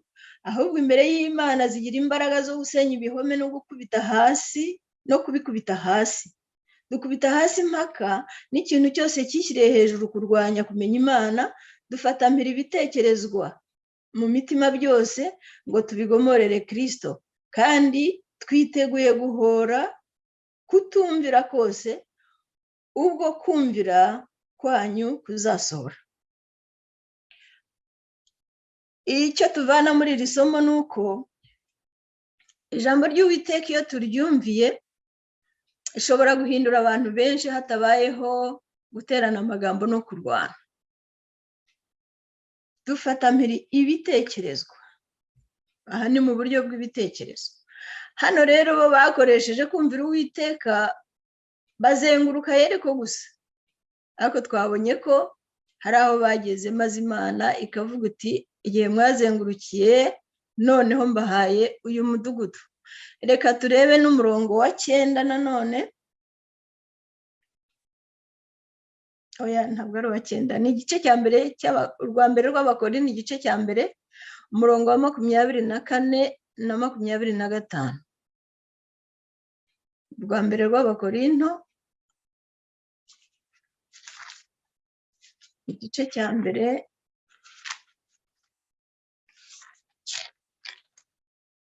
ahubwo imbere y'Imana zigira imbaraga zo gusenya ibihome no gukubita hasi no kubikubita hasi. Dukubita hasi impaka n'ikintu cyose cyishyiriye hejuru kurwanya kumenya Imana, dufata mpiri ibitekerezwa mu mitima byose ngo tubigomorere Kristo, kandi twiteguye guhora kutumvira kose ubwo kumvira kwanyu kuzasohora. Icyo tuvana muri iri somo ni uko ijambo ry'Uwiteka iyo turyumviye ishobora guhindura abantu benshi hatabayeho guterana amagambo no kurwana. Dufata mpiri ibitekerezwa. Aha ni mu buryo bw'ibitekerezo. Hano rero bo bakoresheje kumvira Uwiteka, bazenguruka Yeriko gusa, ariko twabonye ko hari aho bageze maze Imana ikavuga iti: igihe mwazengurukiye noneho mbahaye uyu mudugudu. Reka turebe n'umurongo wa 9 nanone. Oya, ntabwo ari uwa 9, ni igice cya mbere urwa mbere rw'Abakorinto, igice cya mbere, umurongo wa 24 na 25. Urwa mbere rw'Abakorinto Igice cya mbere,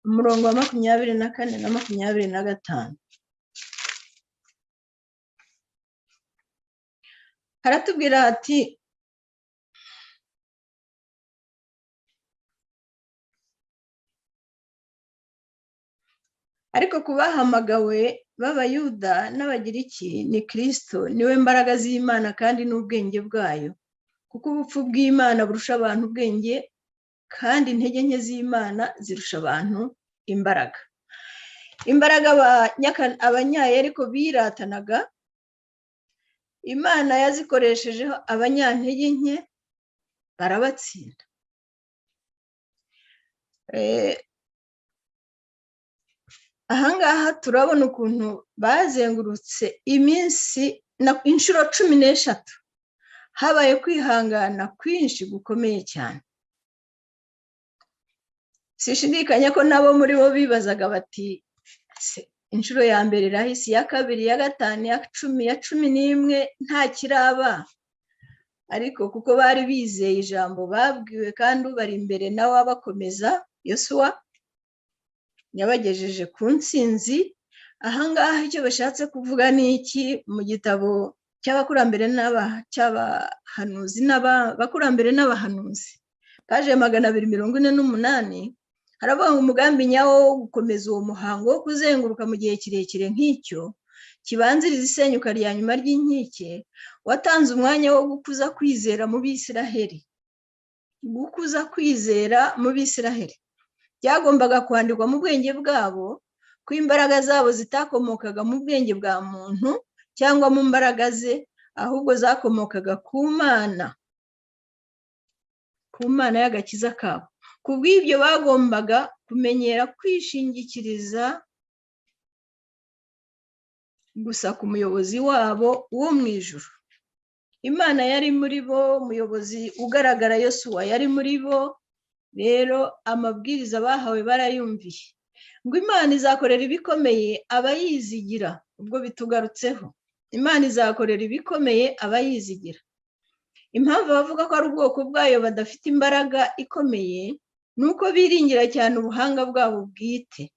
umurongo wa 24 na 25. Haratubwira ati ariko kubahamagawe b'Abayuda n'Abagiriki ni Kristo, niwe mbaraga z'Imana kandi n'ubwenge bwayo, kuko ubupfu bw'Imana burusha abantu ubwenge, kandi intege nke z'Imana zirusha abantu imbaraga. Imbaraga Abanyayeriko biratanaga, Imana yazikoreshejeho abanyantege nke barabatsinda. Ahangaha turabona ukuntu bazengurutse iminsi inshuro 13, habaye kwihangana kwinshi gukomeye cyane. Sishidikanya ko nabo muri bo bibazaga bati inshuro ya mbere irahise, iya kabiri, iya gatanu, iya 10, iya 11 nta kiraba. Ariko kuko bari bizeye ijambo babwiwe kandi ubari imbere nawe abakomeza, Yosuwa yabagejeje ku ntsinzi. Ahangaha icyo bashatse kuvuga ni iki? Mu gitabo cy'abakurambere cy'abahanuzi n'abakurambere n'abahanuzi, paje 248, haravuga ngo umugambi nyawo wo gukomeza uwo muhango wo kuzenguruka mu gihe kirekire nk'icyo kibanziriza isenyuka rya nyuma ry'inkike, watanze umwanya wo gukuza kwizera mu Bisiraheli. Gukuza kwizera mu Bisiraheli byagombaga kwandikwa mu bwenge bwabo ko imbaraga zabo zitakomokaga mu bwenge bwa muntu cyangwa mu mbaraga ze, ahubwo zakomokaga ku Mana, ku Mana y'agakiza kabo. Kubw'ibyo bagombaga kumenyera kwishingikiriza gusa ku muyobozi wabo wo mu ijuru. Imana yari muri bo, umuyobozi ugaragara Yosuwa yari muri bo. Rero amabwiriza bahawe barayumviye, ngo Imana izakorera ibikomeye abayizigira. Ubwo bitugarutseho, Imana izakorera ibikomeye abayizigira. Impamvu bavuga ko ari ubwoko bwayo badafite imbaraga ikomeye ni uko biringira cyane ubuhanga bwabo bwite.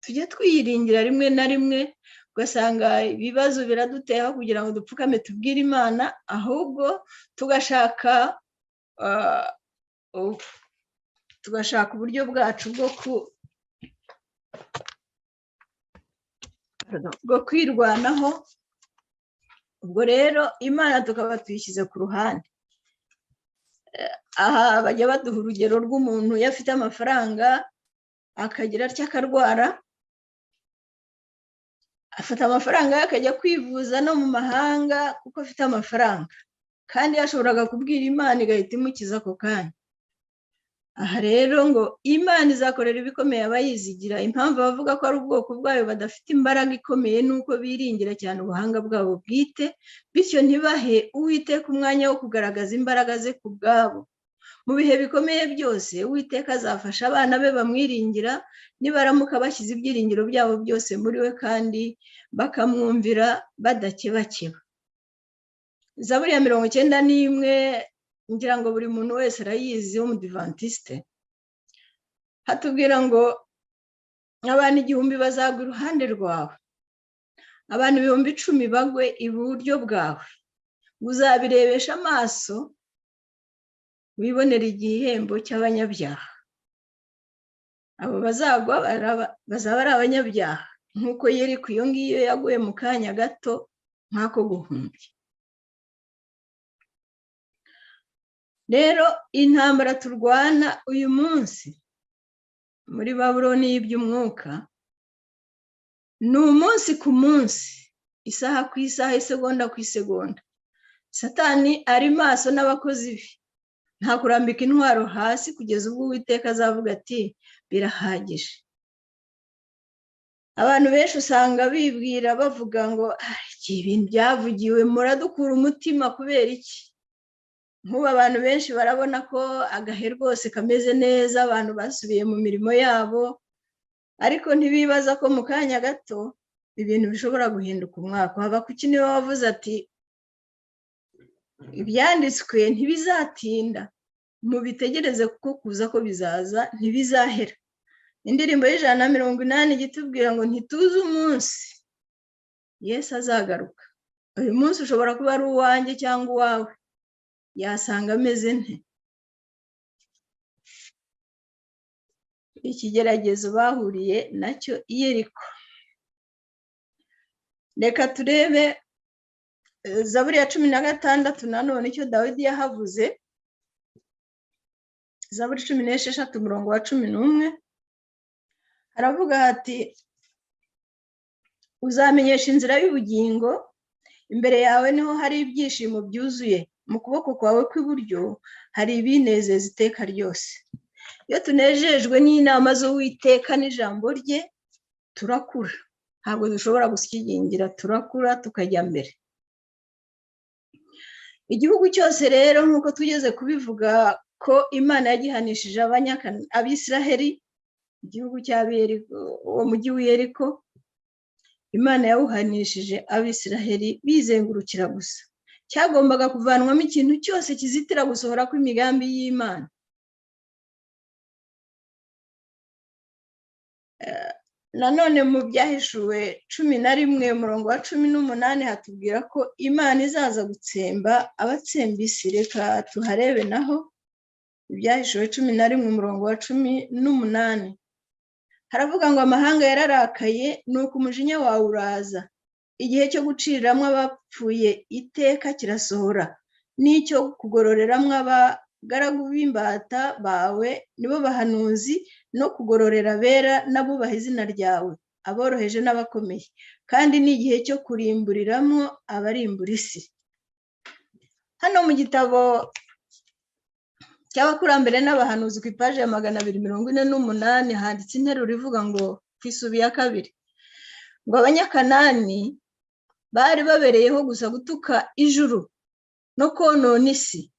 Tujya twiyiringira rimwe na rimwe, ugasanga ibibazo biradutera kugira ngo dupfukame tubwire Imana, ahubwo tugashaka uburyo bwacu bwo kwirwanaho. Ubwo rero Imana tukaba tuyishyize ku ruhande. Aha bajya baduha urugero rw'umuntu iyo afite amafaranga akagira atya akarwara, afata amafaranga ye akajya kwivuza no mu mahanga kuko afite amafaranga, kandi yashoboraga kubwira Imana igahita imukiza ako kanya. Aha rero ngo Imana izakorera ibikomeye abayizigira. Impamvu bavuga ko ari ubwoko bwayo badafite imbaraga ikomeye ni uko biringira cyane ubuhanga bwabo bwite, bityo ntibahe Uwiteka umwanya wo kugaragaza imbaraga ze ku bwabo. Mu bihe bikomeye byose Uwiteka azafasha abana be bamwiringira, nibaramuka bashyize ibyiringiro byabo byose muri we kandi bakamwumvira badakebakeba. Zaburi ya 91, ngira ngo buri muntu wese arayizi w'umudivantiste, hatubwira ngo abantu 1000 bazagwa iruhande rwawe, abantu 10,000 bagwe iburyo bwawe, uzabirebesha amaso wibonera igihembo cy'abanyabyaha. Abo bazagwa bazaba ari abanyabyaha, nk'uko Yeriko iyo ngiyo yaguye mu kanya gato nk'ako guhumbya. Rero intambara turwana uyu munsi muri Babuloni y'iby'umwuka ni umunsi ku munsi, isaha ku isaha, isegonda ku isegonda. Satani ari maso n'abakozi be, nta kurambika intwaro hasi kugeza ubwo Uwiteka azavuga ati birahagije. Abantu benshi usanga bibwira bavuga ngo ibintu byavugiwe muradukura umutima kubera iki? Nk'ubu abantu benshi barabona ko agahe rwose kameze neza, abantu basubiye mu mirimo yabo, ariko ntibibaza ko mu kanya gato ibintu bishobora guhinduka umwaka. Haba kuki niba wavuze ati Ibyanditswe ntibizatinda, mubitegereze kuko kuza ko bizaza ntibizahera. Indirimbo y'180 igitubwira ngo ntituze umunsi Yesu azagaruka. Uyu munsi ushobora kuba ari uwanjye cyangwa uwawe, yasanga ameze nte? Ikigeragezo bahuriye nacyo i Yeriko. Reka turebe Zaburi ya 16 nanone icyo Dawidi yahavuze. Zaburi 16 umurongo wa 11 haravuga hati: uzamenyesha inzira y'ubugingo, imbere yawe niho hari ibyishimo byuzuye, mu kuboko kwawe kw'iburyo hari ibinezeza iteka ryose. Iyo tunejejwe n'inama z'Uwiteka n'ijambo rye turakura, ntabwo dushobora gusigingira, turakura tukajya mbere. Igihugu cyose rero nk'uko tugeze kubivuga ko Imana yagihanishije Abisiraheli, igihugu uwo mujyi w'i Yeriko Imana yawuhanishije Abisiraheli bizengurukira gusa. Cyagombaga kuvanwamo ikintu cyose kizitira gusohora kw'imigambi y'Imana. Nanone mu Byahishuwe 11 umurongo wa 18 hatubwira ko Imana izaza gutsemba abatsemba isi. Reka tuharebe naho Ibyahishuwe 11 umurongo wa 18 haravuga ngo amahanga yararakaye, nuko umujinya wawe uraza, igihe cyo guciriramo abapfuye iteka kirasohora, n'icyo kugororeramo abagaragu b'imbata bawe nibo bahanuzi, no kugororera abera n'abubaha izina ryawe, aboroheje n'abakomeye, kandi n'igihe cyo kurimburiramo abarimbura isi. Hano mu gitabo cy'abakurambere n'abahanuzi ku ipaji ya 248 handitse interuro ivuga ngo ku isubi ya kabiri ngo Abanyakanani bari babereyeho gusa gutuka ijuru no konona isi,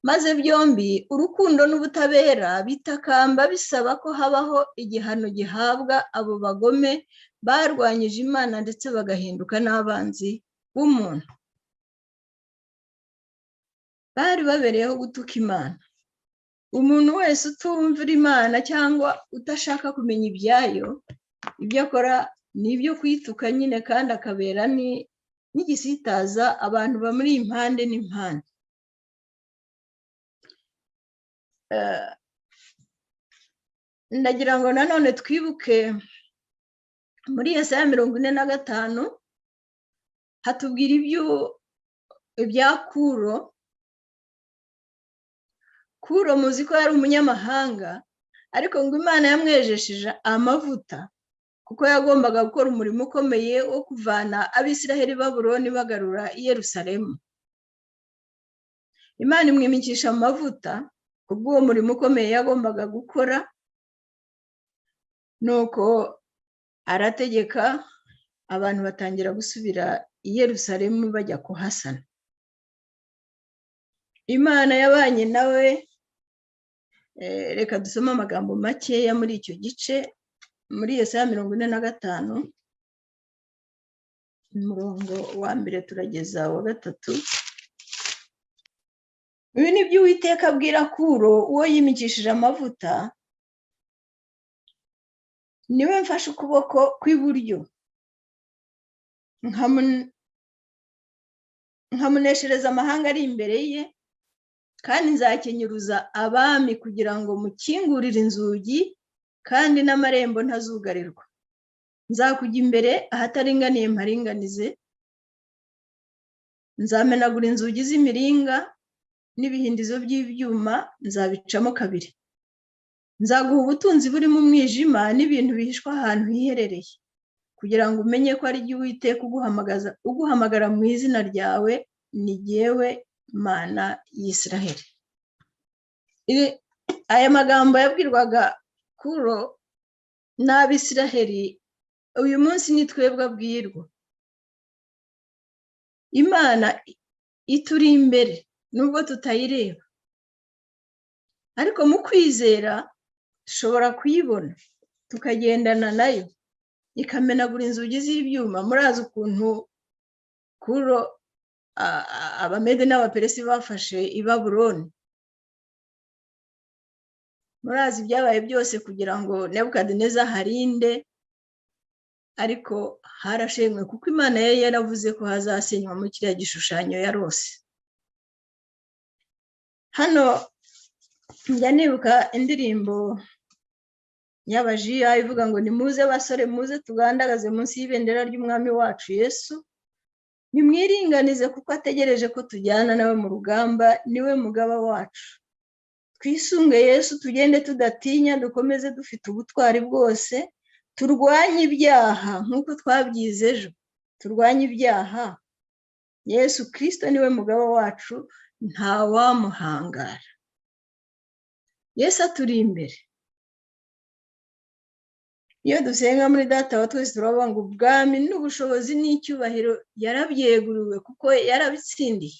maze byombi urukundo n'ubutabera bitakamba bisaba ko habaho igihano gihabwa abo bagome barwanyije Imana ndetse bagahinduka n'abanzi b'umuntu. Bari babereyeho gutuka Imana. Umuntu wese utumvira Imana cyangwa udashaka kumenya ibyayo, ibyo akora ni ibyo kuyituka nyine, kandi akabera n'igisitaza abantu bamuri impande n'impande. Ndagira ngo nanone twibuke muri Yesaya 45 hatubwira ibya Kuro. Kuro muzi ko yari umunyamahanga, ariko ngo Imana yamwejesheje amavuta kuko yagombaga gukora umurimo ukomeye wo kuvana Abisiraheli Babuloni bagarura i Yerusalemu. Imana imwimikisha amavuta kubw'uwo murimo ukomeye yagombaga gukora, nuko arategeka abantu batangira gusubira i Yerusalemu bajya kuhasana. Imana yabanye nawe. Reka dusome amagambo makeya muri icyo gice, muri Yesaya 45 umurongo wa 1 turageza wa 3. Ibi ni byo Uwiteka abwira Kuro uwo yimikishije amavuta, niwe mfashe ukuboko kw'iburyo nkamuneshereza amahanga ari imbere ye, kandi nzakenyuruza abami kugira ngo mukingurire inzugi, kandi n'amarembo ntazugarirwa. Nzakujya imbere ahataringaniye mparinganize, nzamenagura inzugi z'imiringa n'ibihindizo by'ibyuma nzabicamo kabiri. Nzaguha ubutunzi burimo umwijima n'ibintu bihishwa ahantu hiherereye, kugira ngo umenye ko ari jye Uwiteka uguhamagara mu izina ryawe, ni jyewe Mana y'Isiraheli. Aya magambo yabwirwaga Kuro n'Abisiraheli, uyu munsi ni twebwe abwirwa. Imana ituri imbere nubwo tutayireba, ariko mu kwizera dushobora kuyibona tukagendana nayo, ikamenagura inzugi z'ibyuma. Murazi ukuntu Kuro Abamede n'Abaperesi bafashe i Babuloni. Murazi ibyabaye byose kugira ngo Nebukadineza harinde, ariko harashenywe kuko Imana yari yaravuze ko hazasenywa muri kiriya gishushanyo yarose. Hano njya nibuka indirimbo y'abajiya ivuga ngo: "Nimuze basore, muze tugandagaze munsi y'ibendera ry'Umwami wacu Yesu. Nimwiringanize kuko ategereje ko tujyana nawe mu rugamba, niwe mugaba wacu. Twisunge Yesu, tugende tudatinya, dukomeze dufite ubutwari bwose, turwanye ibyaha nk'uko twabyize ejo, turwanye ibyaha. Yesu Kirisito niwe mugaba wacu, ntawamuhangara." Yesu aturi imbere. Iyo dusenga muri Data wa twese, turavuga ngo ubwami n'ubushobozi n'icyubahiro yarabyeguriwe kuko yarabitsindiye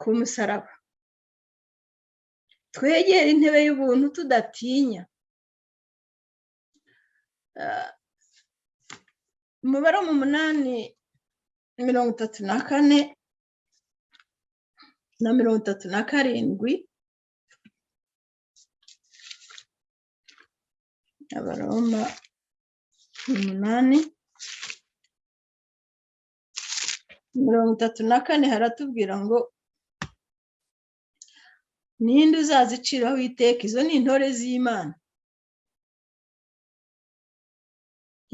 ku musaraba. Twegere intebe y'ubuntu tudatinya. Umubare mu 8:34 na 37, Abaroma 8:34, haratubwira ngo: "Ninde uzaziciraho iteka? Izo ni intore z'Imana."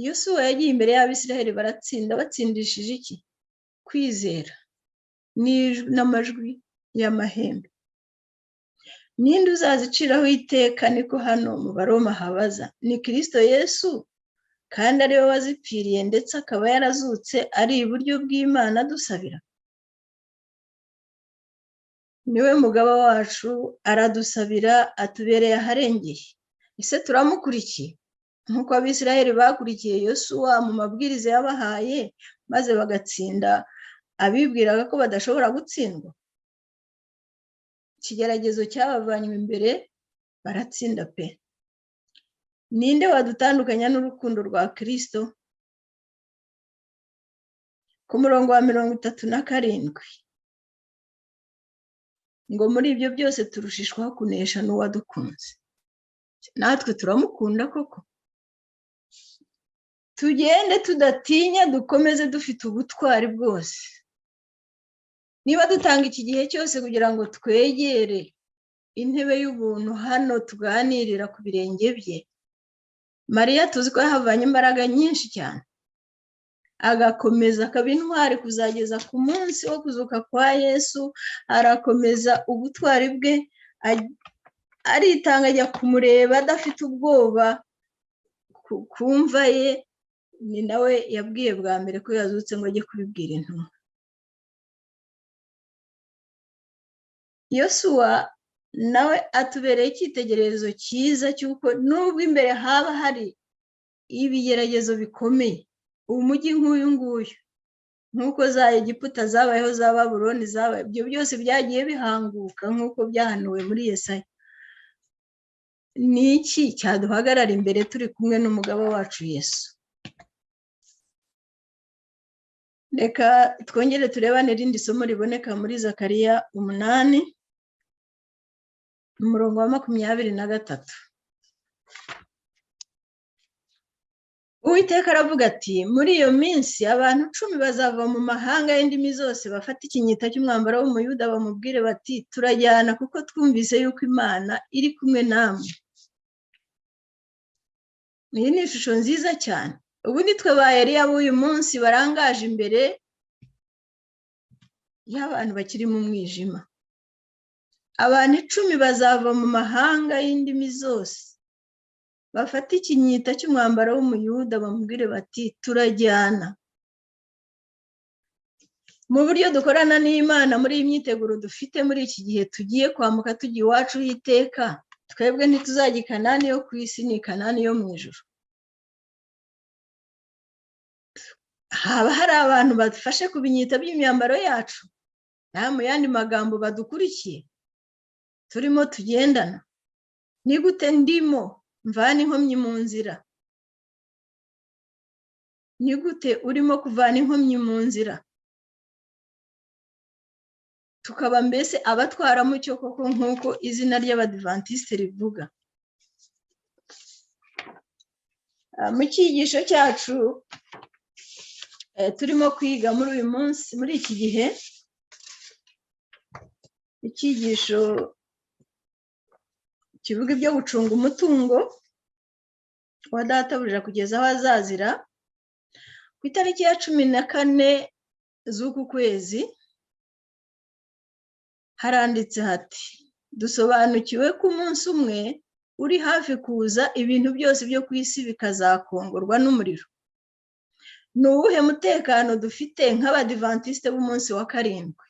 Yosuwa yagiye imbere y'Abisiraheli baratsinda. Batsindishije iki? Kwizera n'amajwi y'amahembe. Ninde uzaziciraho iteka? Niko hano mu Baroma habaza. Ni Kirisito Yesu, kandi ariwe wazipfiriye, ndetse akaba yarazutse, ari iburyo bw'Imana adusabira. Niwe mugaba wacu, aradusabira, atubereye aharengeye. Ese turamukurikiye nk'uko Abisiraheli bakurikiye Yosuwa mu mabwiriza yabahaye, maze bagatsinda abibwiraga ko badashobora gutsindwa? Ikigeragezo cyabavanywe imbere, baratsinda pe. Ninde wadutandukanya n'urukundo rwa Kirisito? Ku murongo wa 37 ngo: "Muri ibyo byose turushishwaho kunesha n'uwadukunze." Natwe turamukunda koko? Tugende tudatinya, dukomeze dufite ubutwari bwose. Niba dutanga iki gihe cyose kugira ngo twegere intebe y'ubuntu, hano tuganirira ku birenge bye, Mariya tuzi ko yahavanye imbaraga nyinshi cyane, agakomeza akaba intwari kuzageza ku munsi wo kuzuka kwa Yesu. Arakomeza ubutwari bwe, aritanga, ajya kumureba adafite ubwoba ku mva ye. Ni nawe yabwiye bwa mbere ko yazutse ngo ajye kubibwira intumwa. Yosuwa nawe atubereye icyitegererezo cyiza cy'uko nubwo imbere haba hari ibigeragezo bikomeye, umujyi nk'uyu nguyu, nk'uko za Egiputa zabayeho, za Babuloni zabaye, ibyo byose byagiye bihanguka nk'uko byahanuwe muri Yesaya, ni iki cyaduhagarara imbere turi kumwe n'umugabo wacu Yesu? Reka twongere turebane irindi somo riboneka muri Zakariya 8, umurongo wa 23. Uwiteka aravuga ati: "Muri iyo minsi abantu 10 bazava mu mahanga y'indimi zose, bafata ikinyita cy'umwambaro w'Umuyuda, bamubwire bati: 'Turajyana kuko twumvise yuko Imana iri kumwe namwe.'" Iyi ni ishusho nziza cyane. Ubu nitwe ba Eliya b'uyu munsi barangaje imbere y'abantu bakiri mu mwijima. Abantu 10 bazava mu mahanga y'indimi zose, bafate ikinyita cy'umwambaro w'Umuyuda, bamubwire bati: "Turajyana." Mu buryo dukorana n'Imana muri iyi myiteguro dufite muri iki gihe tugiye kwambuka tujya iwacu h'iteka, twebwe ntituzajya i Kanani yo ku isi, ni i Kanani yo mu ijuru. Haba hari abantu badufashe ku binyita by'imyambaro yacu, nta mu yandi magambo badukurikiye, turimo tugendana. Ni gute ndimo mvana inkomyi mu nzira? Ni gute urimo kuvana inkomyi mu nzira? Tukaba mbese abatwaramucyo koko, nk'uko izina ry'Abadivantisite rivuga. Mu cyigisho cyacu turimo kwiga muri uyu munsi, muri iki gihe, icyigisho kivuga ibyo gucunga umutungo wa databuja kugeza aho azazira, ku itariki ya 14 z'uku kwezi, haranditse hati: "Dusobanukiwe ko umunsi umwe uri hafi kuza, ibintu byose byo ku isi bikazakongorwa n'umuriro. Ni uwuhe mutekano dufite nk'Abadivantisite b'umunsi wa karindwi?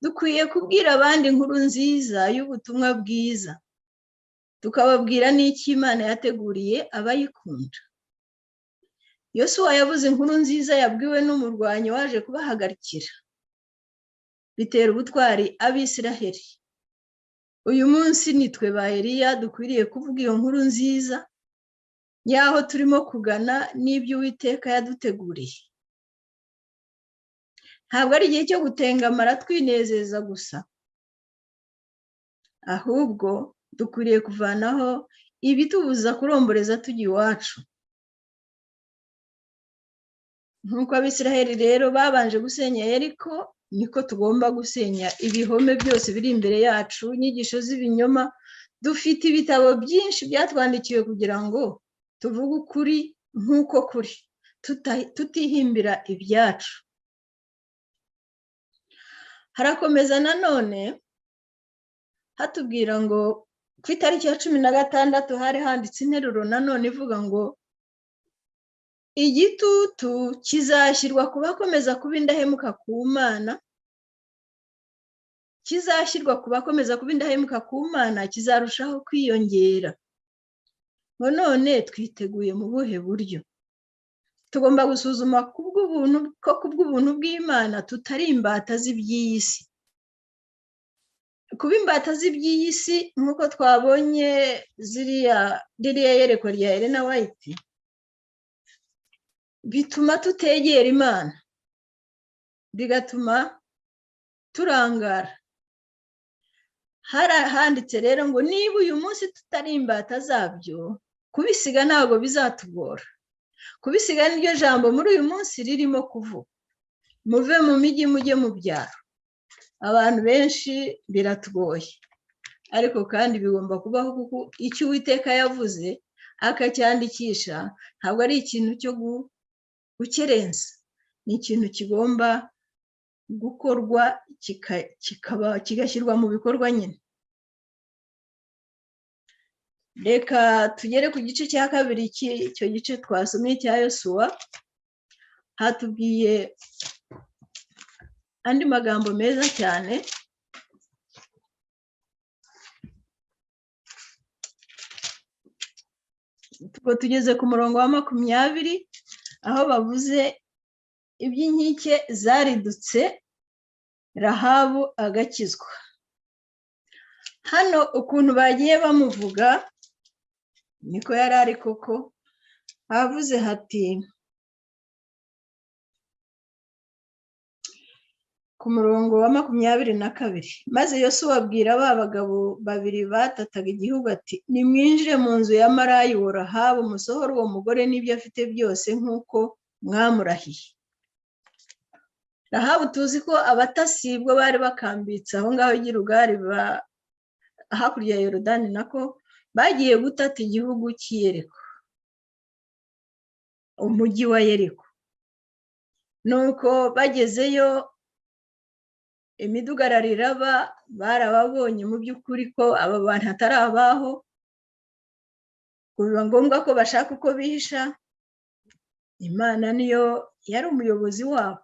Dukwiye kubwira abandi inkuru nziza y'ubutumwa bwiza, tukababwira n'icyo Imana yateguriye abayikunda." Yosuwa yavuze inkuru nziza yabwiwe n'umurwanyi waje kubahagarikira, bitera ubutwari Abisiraheli. Uyu munsi nitwe ba Eliya, dukwiriye kuvuga iyo nkuru nziza y'aho turimo kugana n'ibyo Uwiteka yaduteguriye. Ntabwo ari igihe cyo gutengamara twinezeza gusa, ahubwo dukwiriye kuvanaho ibitubuza kuromboreza tujya iwacu. Nk'uko Abisiraheli rero babanje gusenya Yeriko, niko tugomba gusenya ibihome byose biri imbere yacu, inyigisho z'ibinyoma. Dufite ibitabo byinshi byatwandikiwe kugira ngo tuvuge ukuri nk'uko kuri, tutihimbira ibyacu. Harakomeza nanone hatubwira ngo ku itariki ya 16 hari handitse interuro nanone ivuga ngo: "Igitutu kizashyirwa ku bakomeza kuba indahemuka ku Mana, kizashyirwa ku bakomeza kuba indahemuka ku Mana kizarushaho kwiyongera." Ngo none twiteguye mu buhe buryo? Tugomba gusuzuma kubw'ubuntu ko kubw'ubuntu bw'Imana tutari imbata z'iby'iyi si. Kuba imbata z'iby'iyi si, nk'uko twabonye ziriya ririya yerekwa rya Elena White, bituma tutegera Imana, bigatuma turangara. Handitse rero ngo niba uyu munsi tutari imbata zabyo, kubisiga ntabwo bizatugora. Kubisiga niryo jambo muri uyu munsi ririmo kuvuga: muve mu mijyi mujye mu byaro. Abantu benshi biratugoye, ariko kandi bigomba kubaho, kuko icyo Uwiteka yavuze akacyandikisha ntabwo ari ikintu cyo gukerensa, ni ikintu kigomba gukorwa, kigashyirwa mu bikorwa nyine. Reka tugere ku gice cya kabiri cy'icyo gice twasomye cya Yosuwa. Hatubwiye andi magambo meza cyane. Tugeze ku murongo wa 20, aho bavuze iby'inkike zaridutse, Rahabu agakizwa. Hano ukuntu bagiye bamuvuga niko yari ari koko. Havuze hati ku murongo wa 22: "Maze Yosuwa abwira ba bagabo babiri batataga igihugu ati: 'Nimwinjire mu nzu ya maraya uwo Rahabu, musohore uwo mugore n'ibyo afite byose nk'uko mwamurahiye.'" Rahabu tuzi ko abatasi bwo bari bakambitse aho ngaho i Gilugari, hakurya ya Yorodani nako, bagiye gutata igihugu cy'i Yeriko, umujyi wa Yeriko. Nuko bagezeyo imidugararo iraba, barababonye mu by'ukuri ko aba bantu atari abaho, biba ngombwa ko bashaka uko bihisha. Imana niyo yari umuyobozi wabo.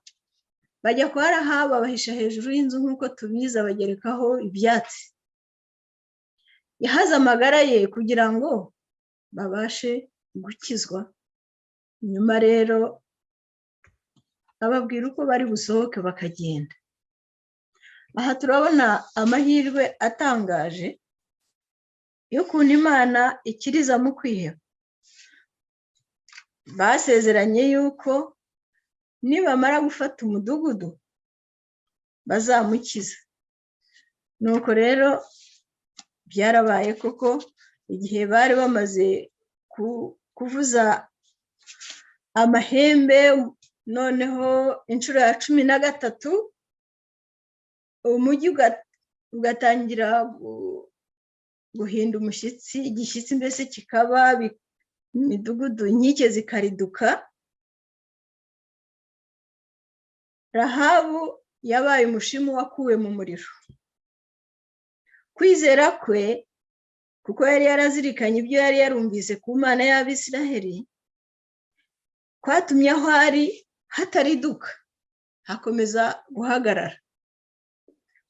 Bajya kwa Rahabu, babahisha hejuru y'inzu nk'uko tubizi, abagerekaho ibyatsi. Yahaze amagara ye kugira ngo babashe gukizwa. Nyuma rero ababwira uko bari busohoke bakagenda. Aha turabona amahirwe atangaje y'ukuntu Imana ikiriza mu kwiheba. Basezeranye yuko nibamara gufata umudugudu Bazamukiza. Nuko rero byarabaye koko, igihe bari bamaze kuvuza amahembe, noneho inshuro ya 13, umujyi ugatangira guhinda umushyitsi, igishyitsi mbese kikaba, imidugudu inkike zikariduka. Rahabu yabaye umushimu wakuwe mu muriro. Kwizera kwe, kuko yari yarazirikanye ibyo yari yarumvise ku Mana y'Abisiraheli, kwatumye aho ari hatariduka, hakomeza guhagarara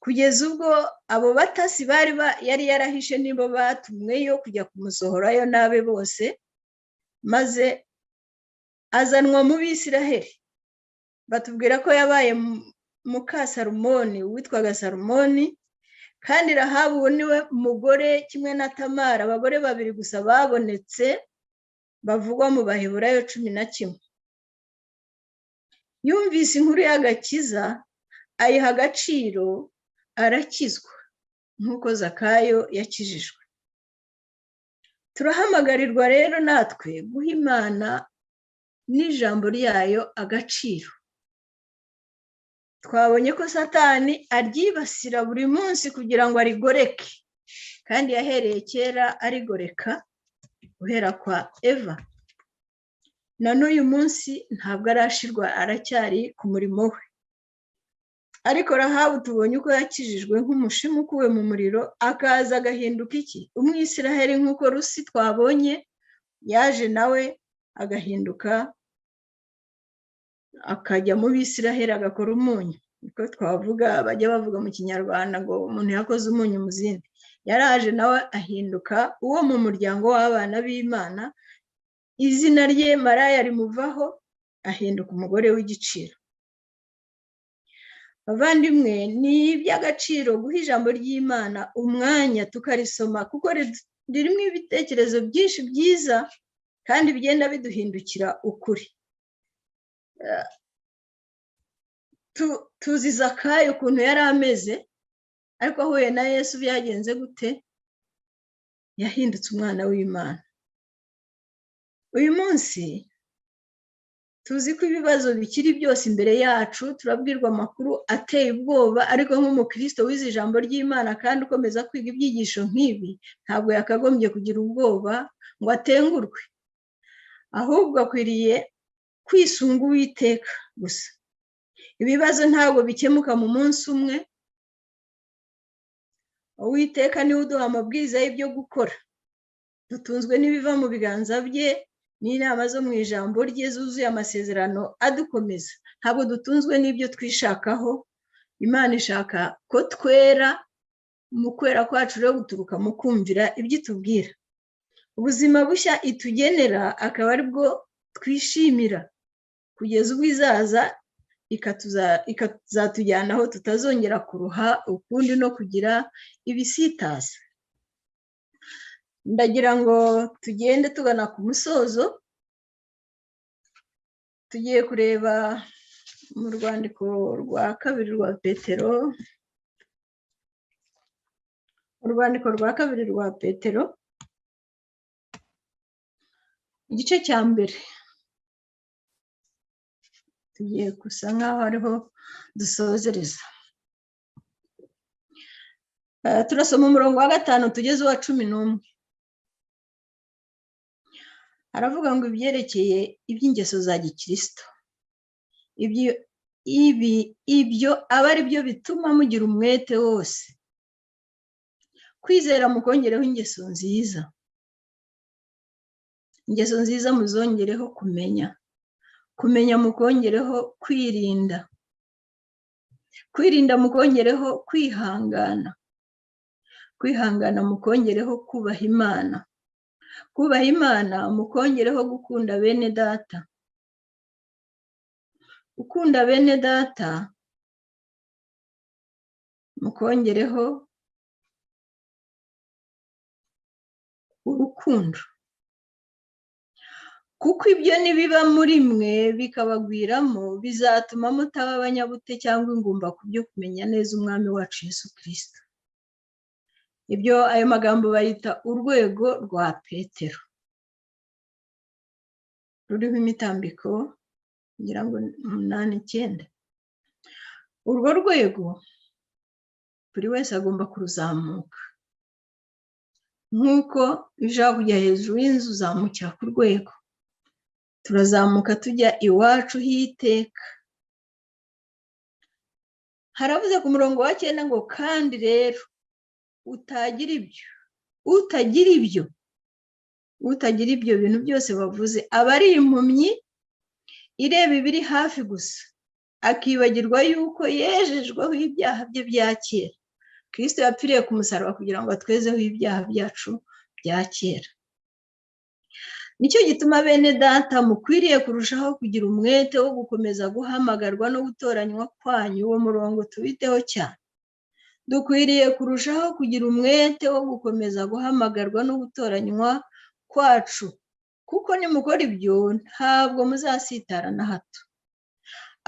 kugeza ubwo abo batasi bari yari yarahishe nibo batumweyo kujya kumusohorayo n'abe bose, maze azanwa mu Bisiraheli. Batubwira ko yabaye muka Salumoni, witwaga Salumoni. Kandi Rahabu niwe mugore kimwe na Tamara, abagore babiri gusa babonetse bavugwa mu Baheburayo 11. Yumvise inkuru y'agakiza, ayiha agaciro, arakizwa nk'uko Zakayo yakijijwe. Turahamagarirwa rero natwe guha Imana n'ijambo ryayo agaciro. Twabonye ko Satani aryibasira buri munsi kugira ngo arigoreke, kandi yahereye kera arigoreka guhera kwa Eva. Na n'uyu munsi ntabwo arashirwa, aracyari ku murimo we. Ariko Rahabu tubonye uko yakijijwe nk'umushimu ukuwe mu muriro, akaza agahinduka iki? Umwisiraheli, nk'uko Rusi twabonye yaje nawe agahinduka, akajya mu Bisiraheli, agakora umunyu. Niko twavuga, bajya bavuga mu Kinyarwanda ngo umuntu yakoze umunyu mu zindi. Yaraje nawe ahinduka uwo mu muryango w'abana b'Imana, izina rye maraya rimuvaho, ahinduka umugore w'igiciro. Bavandimwe, ni iby'agaciro guha ijambo ry'Imana umwanya tukarisoma, kuko ririmo ibitekerezo byinshi byiza kandi bigenda biduhindukira ukuri. Tuzi Zakayo ukuntu yari ameze, ariko ahuye na Yesu byagenze gute? Yahindutse umwana w'Imana. Uyu munsi tuzi ko ibibazo bikiri byose imbere yacu, turabwirwa amakuru ateye ubwoba, ariko nk'umukristo wize ijambo ry'Imana kandi ukomeza kwiga ibyigisho nk'ibi, ntabwo yakagombye kugira ubwoba ngo atengurwe, ahubwo akwiriye kwisunga Uwiteka gusa. Ibibazo ntabwo bikemuka mu munsi umwe. Uwiteka niwe uduha amabwiriza y'ibyo gukora. Dutunzwe n'ibiva mu biganza bye n'inama zo mu ijambo rye zuzuye amasezerano adukomeza. Ntabwo dutunzwe n'ibyo twishakaho. Imana ishaka ko twera, mu kwera kwacu rero guturuka mu kumvira ibyo itubwira. Ubuzima bushya itugenera akaba aribwo twishimira kugeza ubwo izaza ikazatujyana aho tutazongera kuruha ukundi no kugira ibisitaza. Ndagira ngo tugende tugana ku musozo. Tugiye kureba mu rwandiko rwa kabiri rwa Petero, urwandiko rwa kabiri rwa Petero, igice cya mbere. Tugiye gusa nk'aho ariho dusozereza. Turasoma umurongo wa 5 tugeze uwa 11. Aravuga ngo ibyerekeye iby'ingeso za gikirisito, ibyo aba ari byo bituma mugira umwete wose. Kwizera mukongereho ingeso nziza, ingeso nziza muzongereho kumenya, kumenya mukongereho kwirinda, kwirinda mukongereho kwihangana, kwihangana mukongereho kubaha Imana, kubaha Imana mukongereho gukunda bene data, gukunda bene data mukongereho urukundo. Kuko ibyo nibiba muri mwe bikabagwiramo, bizatuma mutaba abanyabute cyangwa ingumba ku byo kumenya neza Umwami wacu Yesu Kirisito. Ibyo ayo magambo bayita urwego rwa Petero, ruriho imitambiko ngira ngo 8, 9. Urwo rwego buri wese agomba kuruzamuka, nk'uko ushaka kujya hejuru y'inzu uzamukira ku rwego. Turazamuka tujya iwacu h'iteka. Haravuze ku murongo wa 9 ngo kandi rero utagira ibyo, utagira ibyo, utagira ibyo bintu byose bavuze, aba ari impumyi ireba ibiri hafi gusa, akibagirwa yuko yejejweho ibyaha bye bya kera. Kristo yapfiriye ku musaraba kugira ngo atwezeho ibyaha byacu bya kera. Nicyo gituma bene data mukwiriye kurushaho kugira umwete wo gukomeza guhamagarwa no gutoranywa kwanyu. Uwo murongo tubiteho cyane. Dukwiriye kurushaho kugira umwete wo gukomeza guhamagarwa no gutoranywa kwacu, kuko nimukora ibyo ntabwo muzasitara na hato,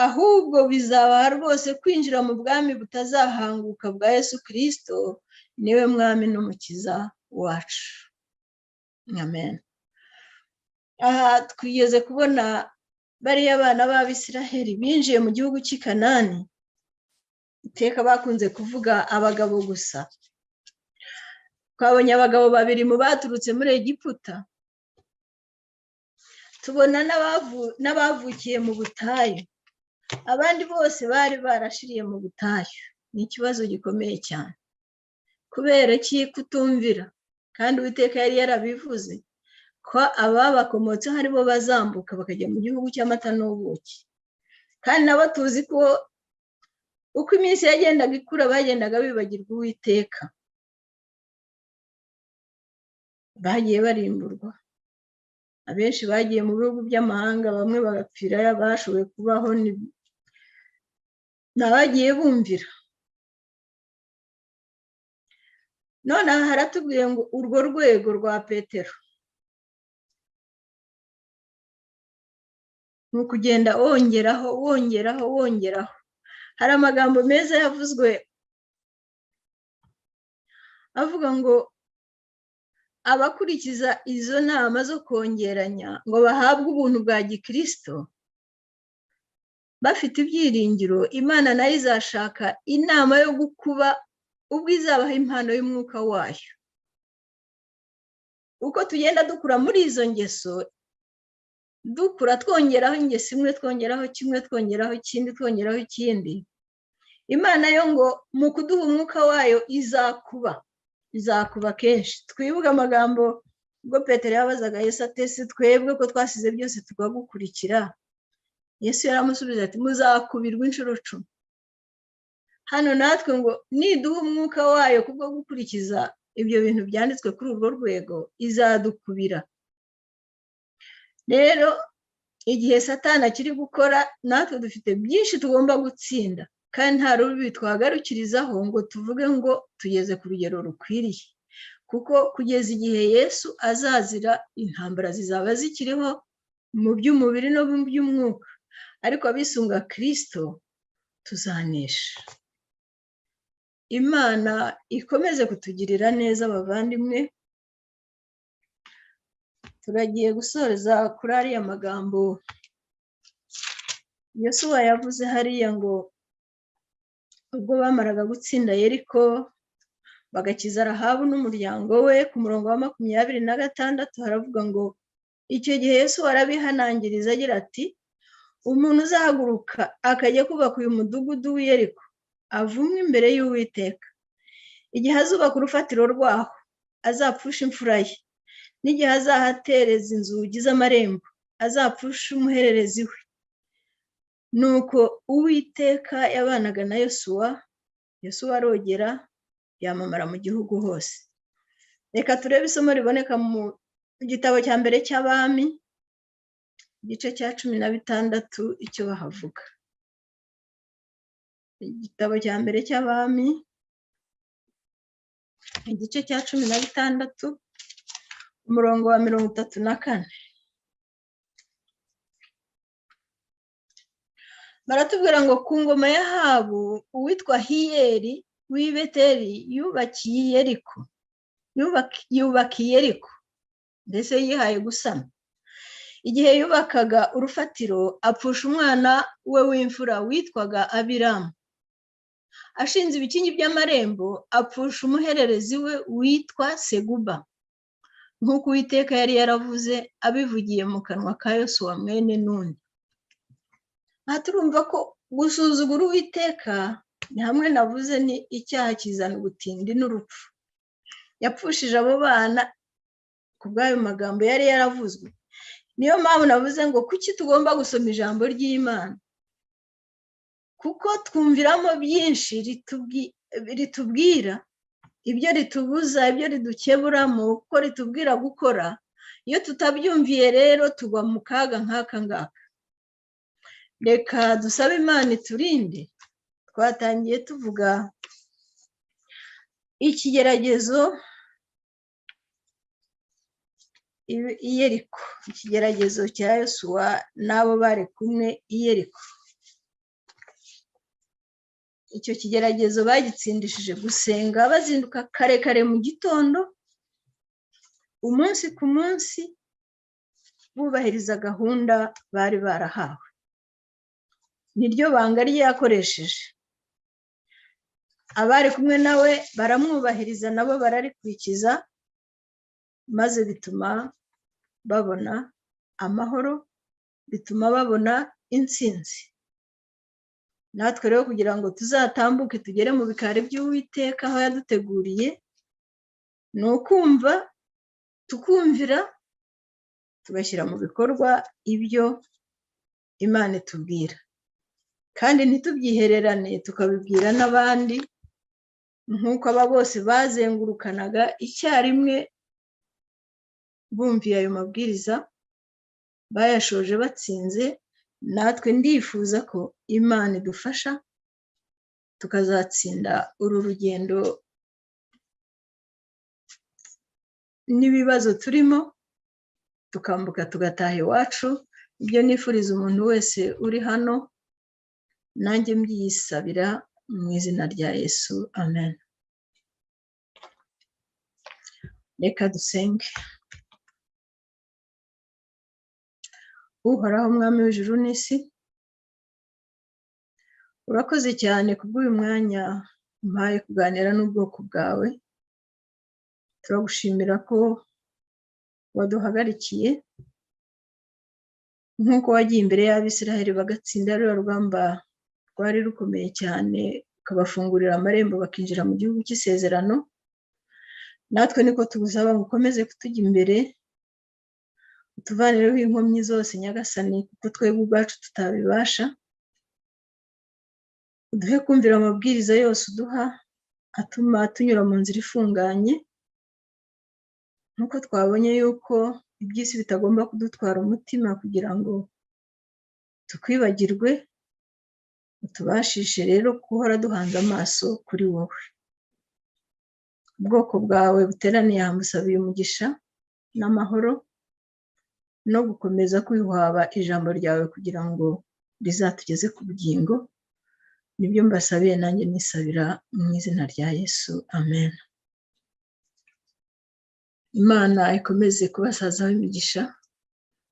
ahubwo bizabaha rwose kwinjira mu bwami butazahanguka bwa Yesu Kirisito, niwe mwami n'umukiza wacu. Amen. Aha twigeze kubona bariya bana b'Abisiraheli binjiye mu gihugu cy'i Kanani. Iteka bakunze kuvuga abagabo gusa. Twabonye abagabo babiri mu baturutse muri Egiputa, tubona n'abavukiye mu butayu. Abandi bose bari barashiriye mu butayu. Ni ikibazo gikomeye cyane. Kubera ki? Kutumvira. Kandi Uwiteka yari yarabivuze ko ababakomotseho aribo bazambuka bakajya mu gihugu cy'amata n'ubuki. Kandi nabo tuzi ko uko iminsi yagendaga ikura bagendaga bibagirwa Uwiteka, bagiye barimburwa. Abenshi bagiye mu bihugu by'amahanga, bamwe bagapfira bashoboye kubaho, ni abagiye bumvira. None aha haratubwiye ngo urwo rwego rwa Petero ni ukugenda wongeraho wongeraho wongeraho. Hari amagambo meza yavuzwe avuga ngo abakurikiza izo nama zo kongeranya ngo bahabwe ubuntu bwa gikirisito bafite ibyiringiro, Imana nayo izashaka inama yo gukuba ubwo izabaha impano y'umwuka wayo. Uko tugenda dukura muri izo ngeso, dukura twongeraho ingeso imwe, twongeraho kimwe, twongeraho ikindi, twongeraho ikindi, Imana yo ngo mu kuduha umwuka wayo izakuba, izakuba kenshi. Twibuke amagambo ubwo Petero yabazaga Yesu ati ese twebwe ko twasize byose tukagukurikira? Yesu yaramusubije ati muzakubirwa inshuro 10. Hano natwe ngo niduha umwuka wayo kubwo gukurikiza ibyo bintu byanditswe kuri urwo rwego, izadukubira. Rero igihe Satani akiri gukora, natwe dufite byinshi tugomba gutsinda, kandi nta rubi twagarukirizaho ngo tuvuge ngo tugeze ku rugero rukwiriye, kuko kugeza igihe Yesu azazira intambara zizaba zikiriho mu by'umubiri no mu by'umwuka, ariko abisunga Kirisito tuzanesha. Imana ikomeze kutugirira neza abavandimwe. Turagiye gusoreza kuri ariya magambo Yosuwa yavuze hariya ngo ubwo bamaraga gutsinda Yeriko bagakiza Rahabu n'umuryango we, ku murongo wa 26 haravuga ngo icyo gihe Yesu arabihanangiriza agira ati umuntu uzahaguruka akajya kubaka uyu mudugudu w'i Yeriko avumwe imbere y'Uwiteka, igihe azubaka urufatiro rwaho azapfusha imfura ye, n'igihe azahatereza inzugi z'amarembo azapfusha umuhererezi we. Nuko Uwiteka yabanaga na Yosuwa, Yosuwa arogera yamamara mu gihugu hose. Reka turebe isomo riboneka mu gitabo cya mbere cy'Abami, igice cya 16, icyo bahavuga. Igitabo cya mbere cy'Abami, igice cya 16, umurongo wa 34. Baratubwira ngo ku ngoma ya Ahabu, uwitwa Hiyeri w'i Beteli yubakiye Yeriko, yubakiye Yeriko, mbese yihaye gusana. Igihe yubakaga urufatiro, apfusha umwana we w'imfura witwaga Abiramu. Ashinze ibikingi by'amarembo, apfusha umuhererezi we witwa Seguba, nk'uko Uwiteka yari yaravuze abivugiye mu kanwa ka Yosuwa mwene Nuni. Aha turumva ko gusuzugura Uwiteka ni hamwe navuze ni icyaha kizana ubutindi n'urupfu. Yapfushije abo bana ku bw'ayo magambo yari yaravuzwe. Niyo mpamvu navuze ngo kuki tugomba gusoma ijambo ry'Imana, kuko twumviramo byinshi ritubwira, ibyo ritubuza, ibyo ridukeburamo, kuko ritubwira gukora. Iyo tutabyumviye rero tugwa mu kaga nk'aka ngaka. Reka dusabe Imana iturinde. Twatangiye tuvuga ikigeragezo i Yeriko, ikigeragezo cya Yosuwa n'abo bari kumwe i Yeriko. Icyo kigeragezo bagitsindishije gusenga, bazinduka kare kare mu gitondo, umunsi ku munsi, bubahiriza gahunda bari barahawe. Niryo banga ryakoresheje. Abari kumwe nawe baramwubahiriza, nabo bararikurikiza, maze bituma babona amahoro, bituma babona intsinzi. Natwe rero kugira ngo tuzatambuke tugere mu bikari by'Uwiteka aho yaduteguriye, ni ukumva, tukumvira, tugashyira mu bikorwa ibyo Imana itubwira, kandi ntitubyihererane, tukabibwira n'abandi, nk'uko aba bose bazengurukanaga icyarimwe bumviye ayo mabwiriza, bayashoje batsinze. Natwe ndifuza ko Imana idufasha tukazatsinda uru rugendo n'ibibazo turimo, tukambuka tugataha iwacu. Ibyo nifuriza umuntu wese uri hano, nanjye mbyisabira mu izina rya Yesu, amen. Reka dusenge. Uhoraho Mwami w'ijuru n'isi, urakoze cyane kubw'uyu mwanya umpaye kuganira n'ubwoko bwawe. Turagushimira ko waduhagarikiye nk'uko wagiye imbere y'Abisiraheli bagatsinda ruriya rugamba rwari rukomeye cyane, ukabafungurira amarembo bakinjira mu gihugu cy'isezerano. Natwe niko tugusaba ngo ukomeze kutujya imbere, utuvanireho inkomyi zose Nyagasani, kuko twebwe ubwacu tutabibasha. Uduhe kumvira amabwiriza yose uduha atuma tunyura mu nzira ifunganye, nk'uko twabonye yuko iby'isi bitagomba kudutwara umutima kugira ngo tukwibagirwe. Utubashishe rero guhora duhanze amaso kuri wowe. Ubwoko bwawe buteraniye aha mbusabiye umugisha n'amahoro no gukomeza kwihwaba ijambo ryawe kugira ngo rizatugeze ku bugingo. Nibyo mbasabiye nanjye nisabira mu izina rya Yesu, amen. Imana ikomeze kubasazaho imigisha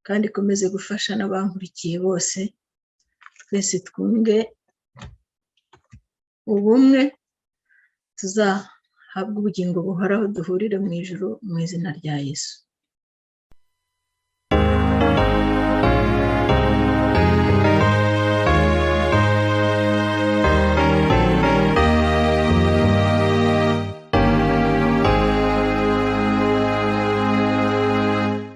kandi ikomeze gufasha n'abankurikiye bose. Twese twunge ubumwe, tuzahabwe ubugingo buhoraho, duhurire mu ijuru mu izina rya Yesu.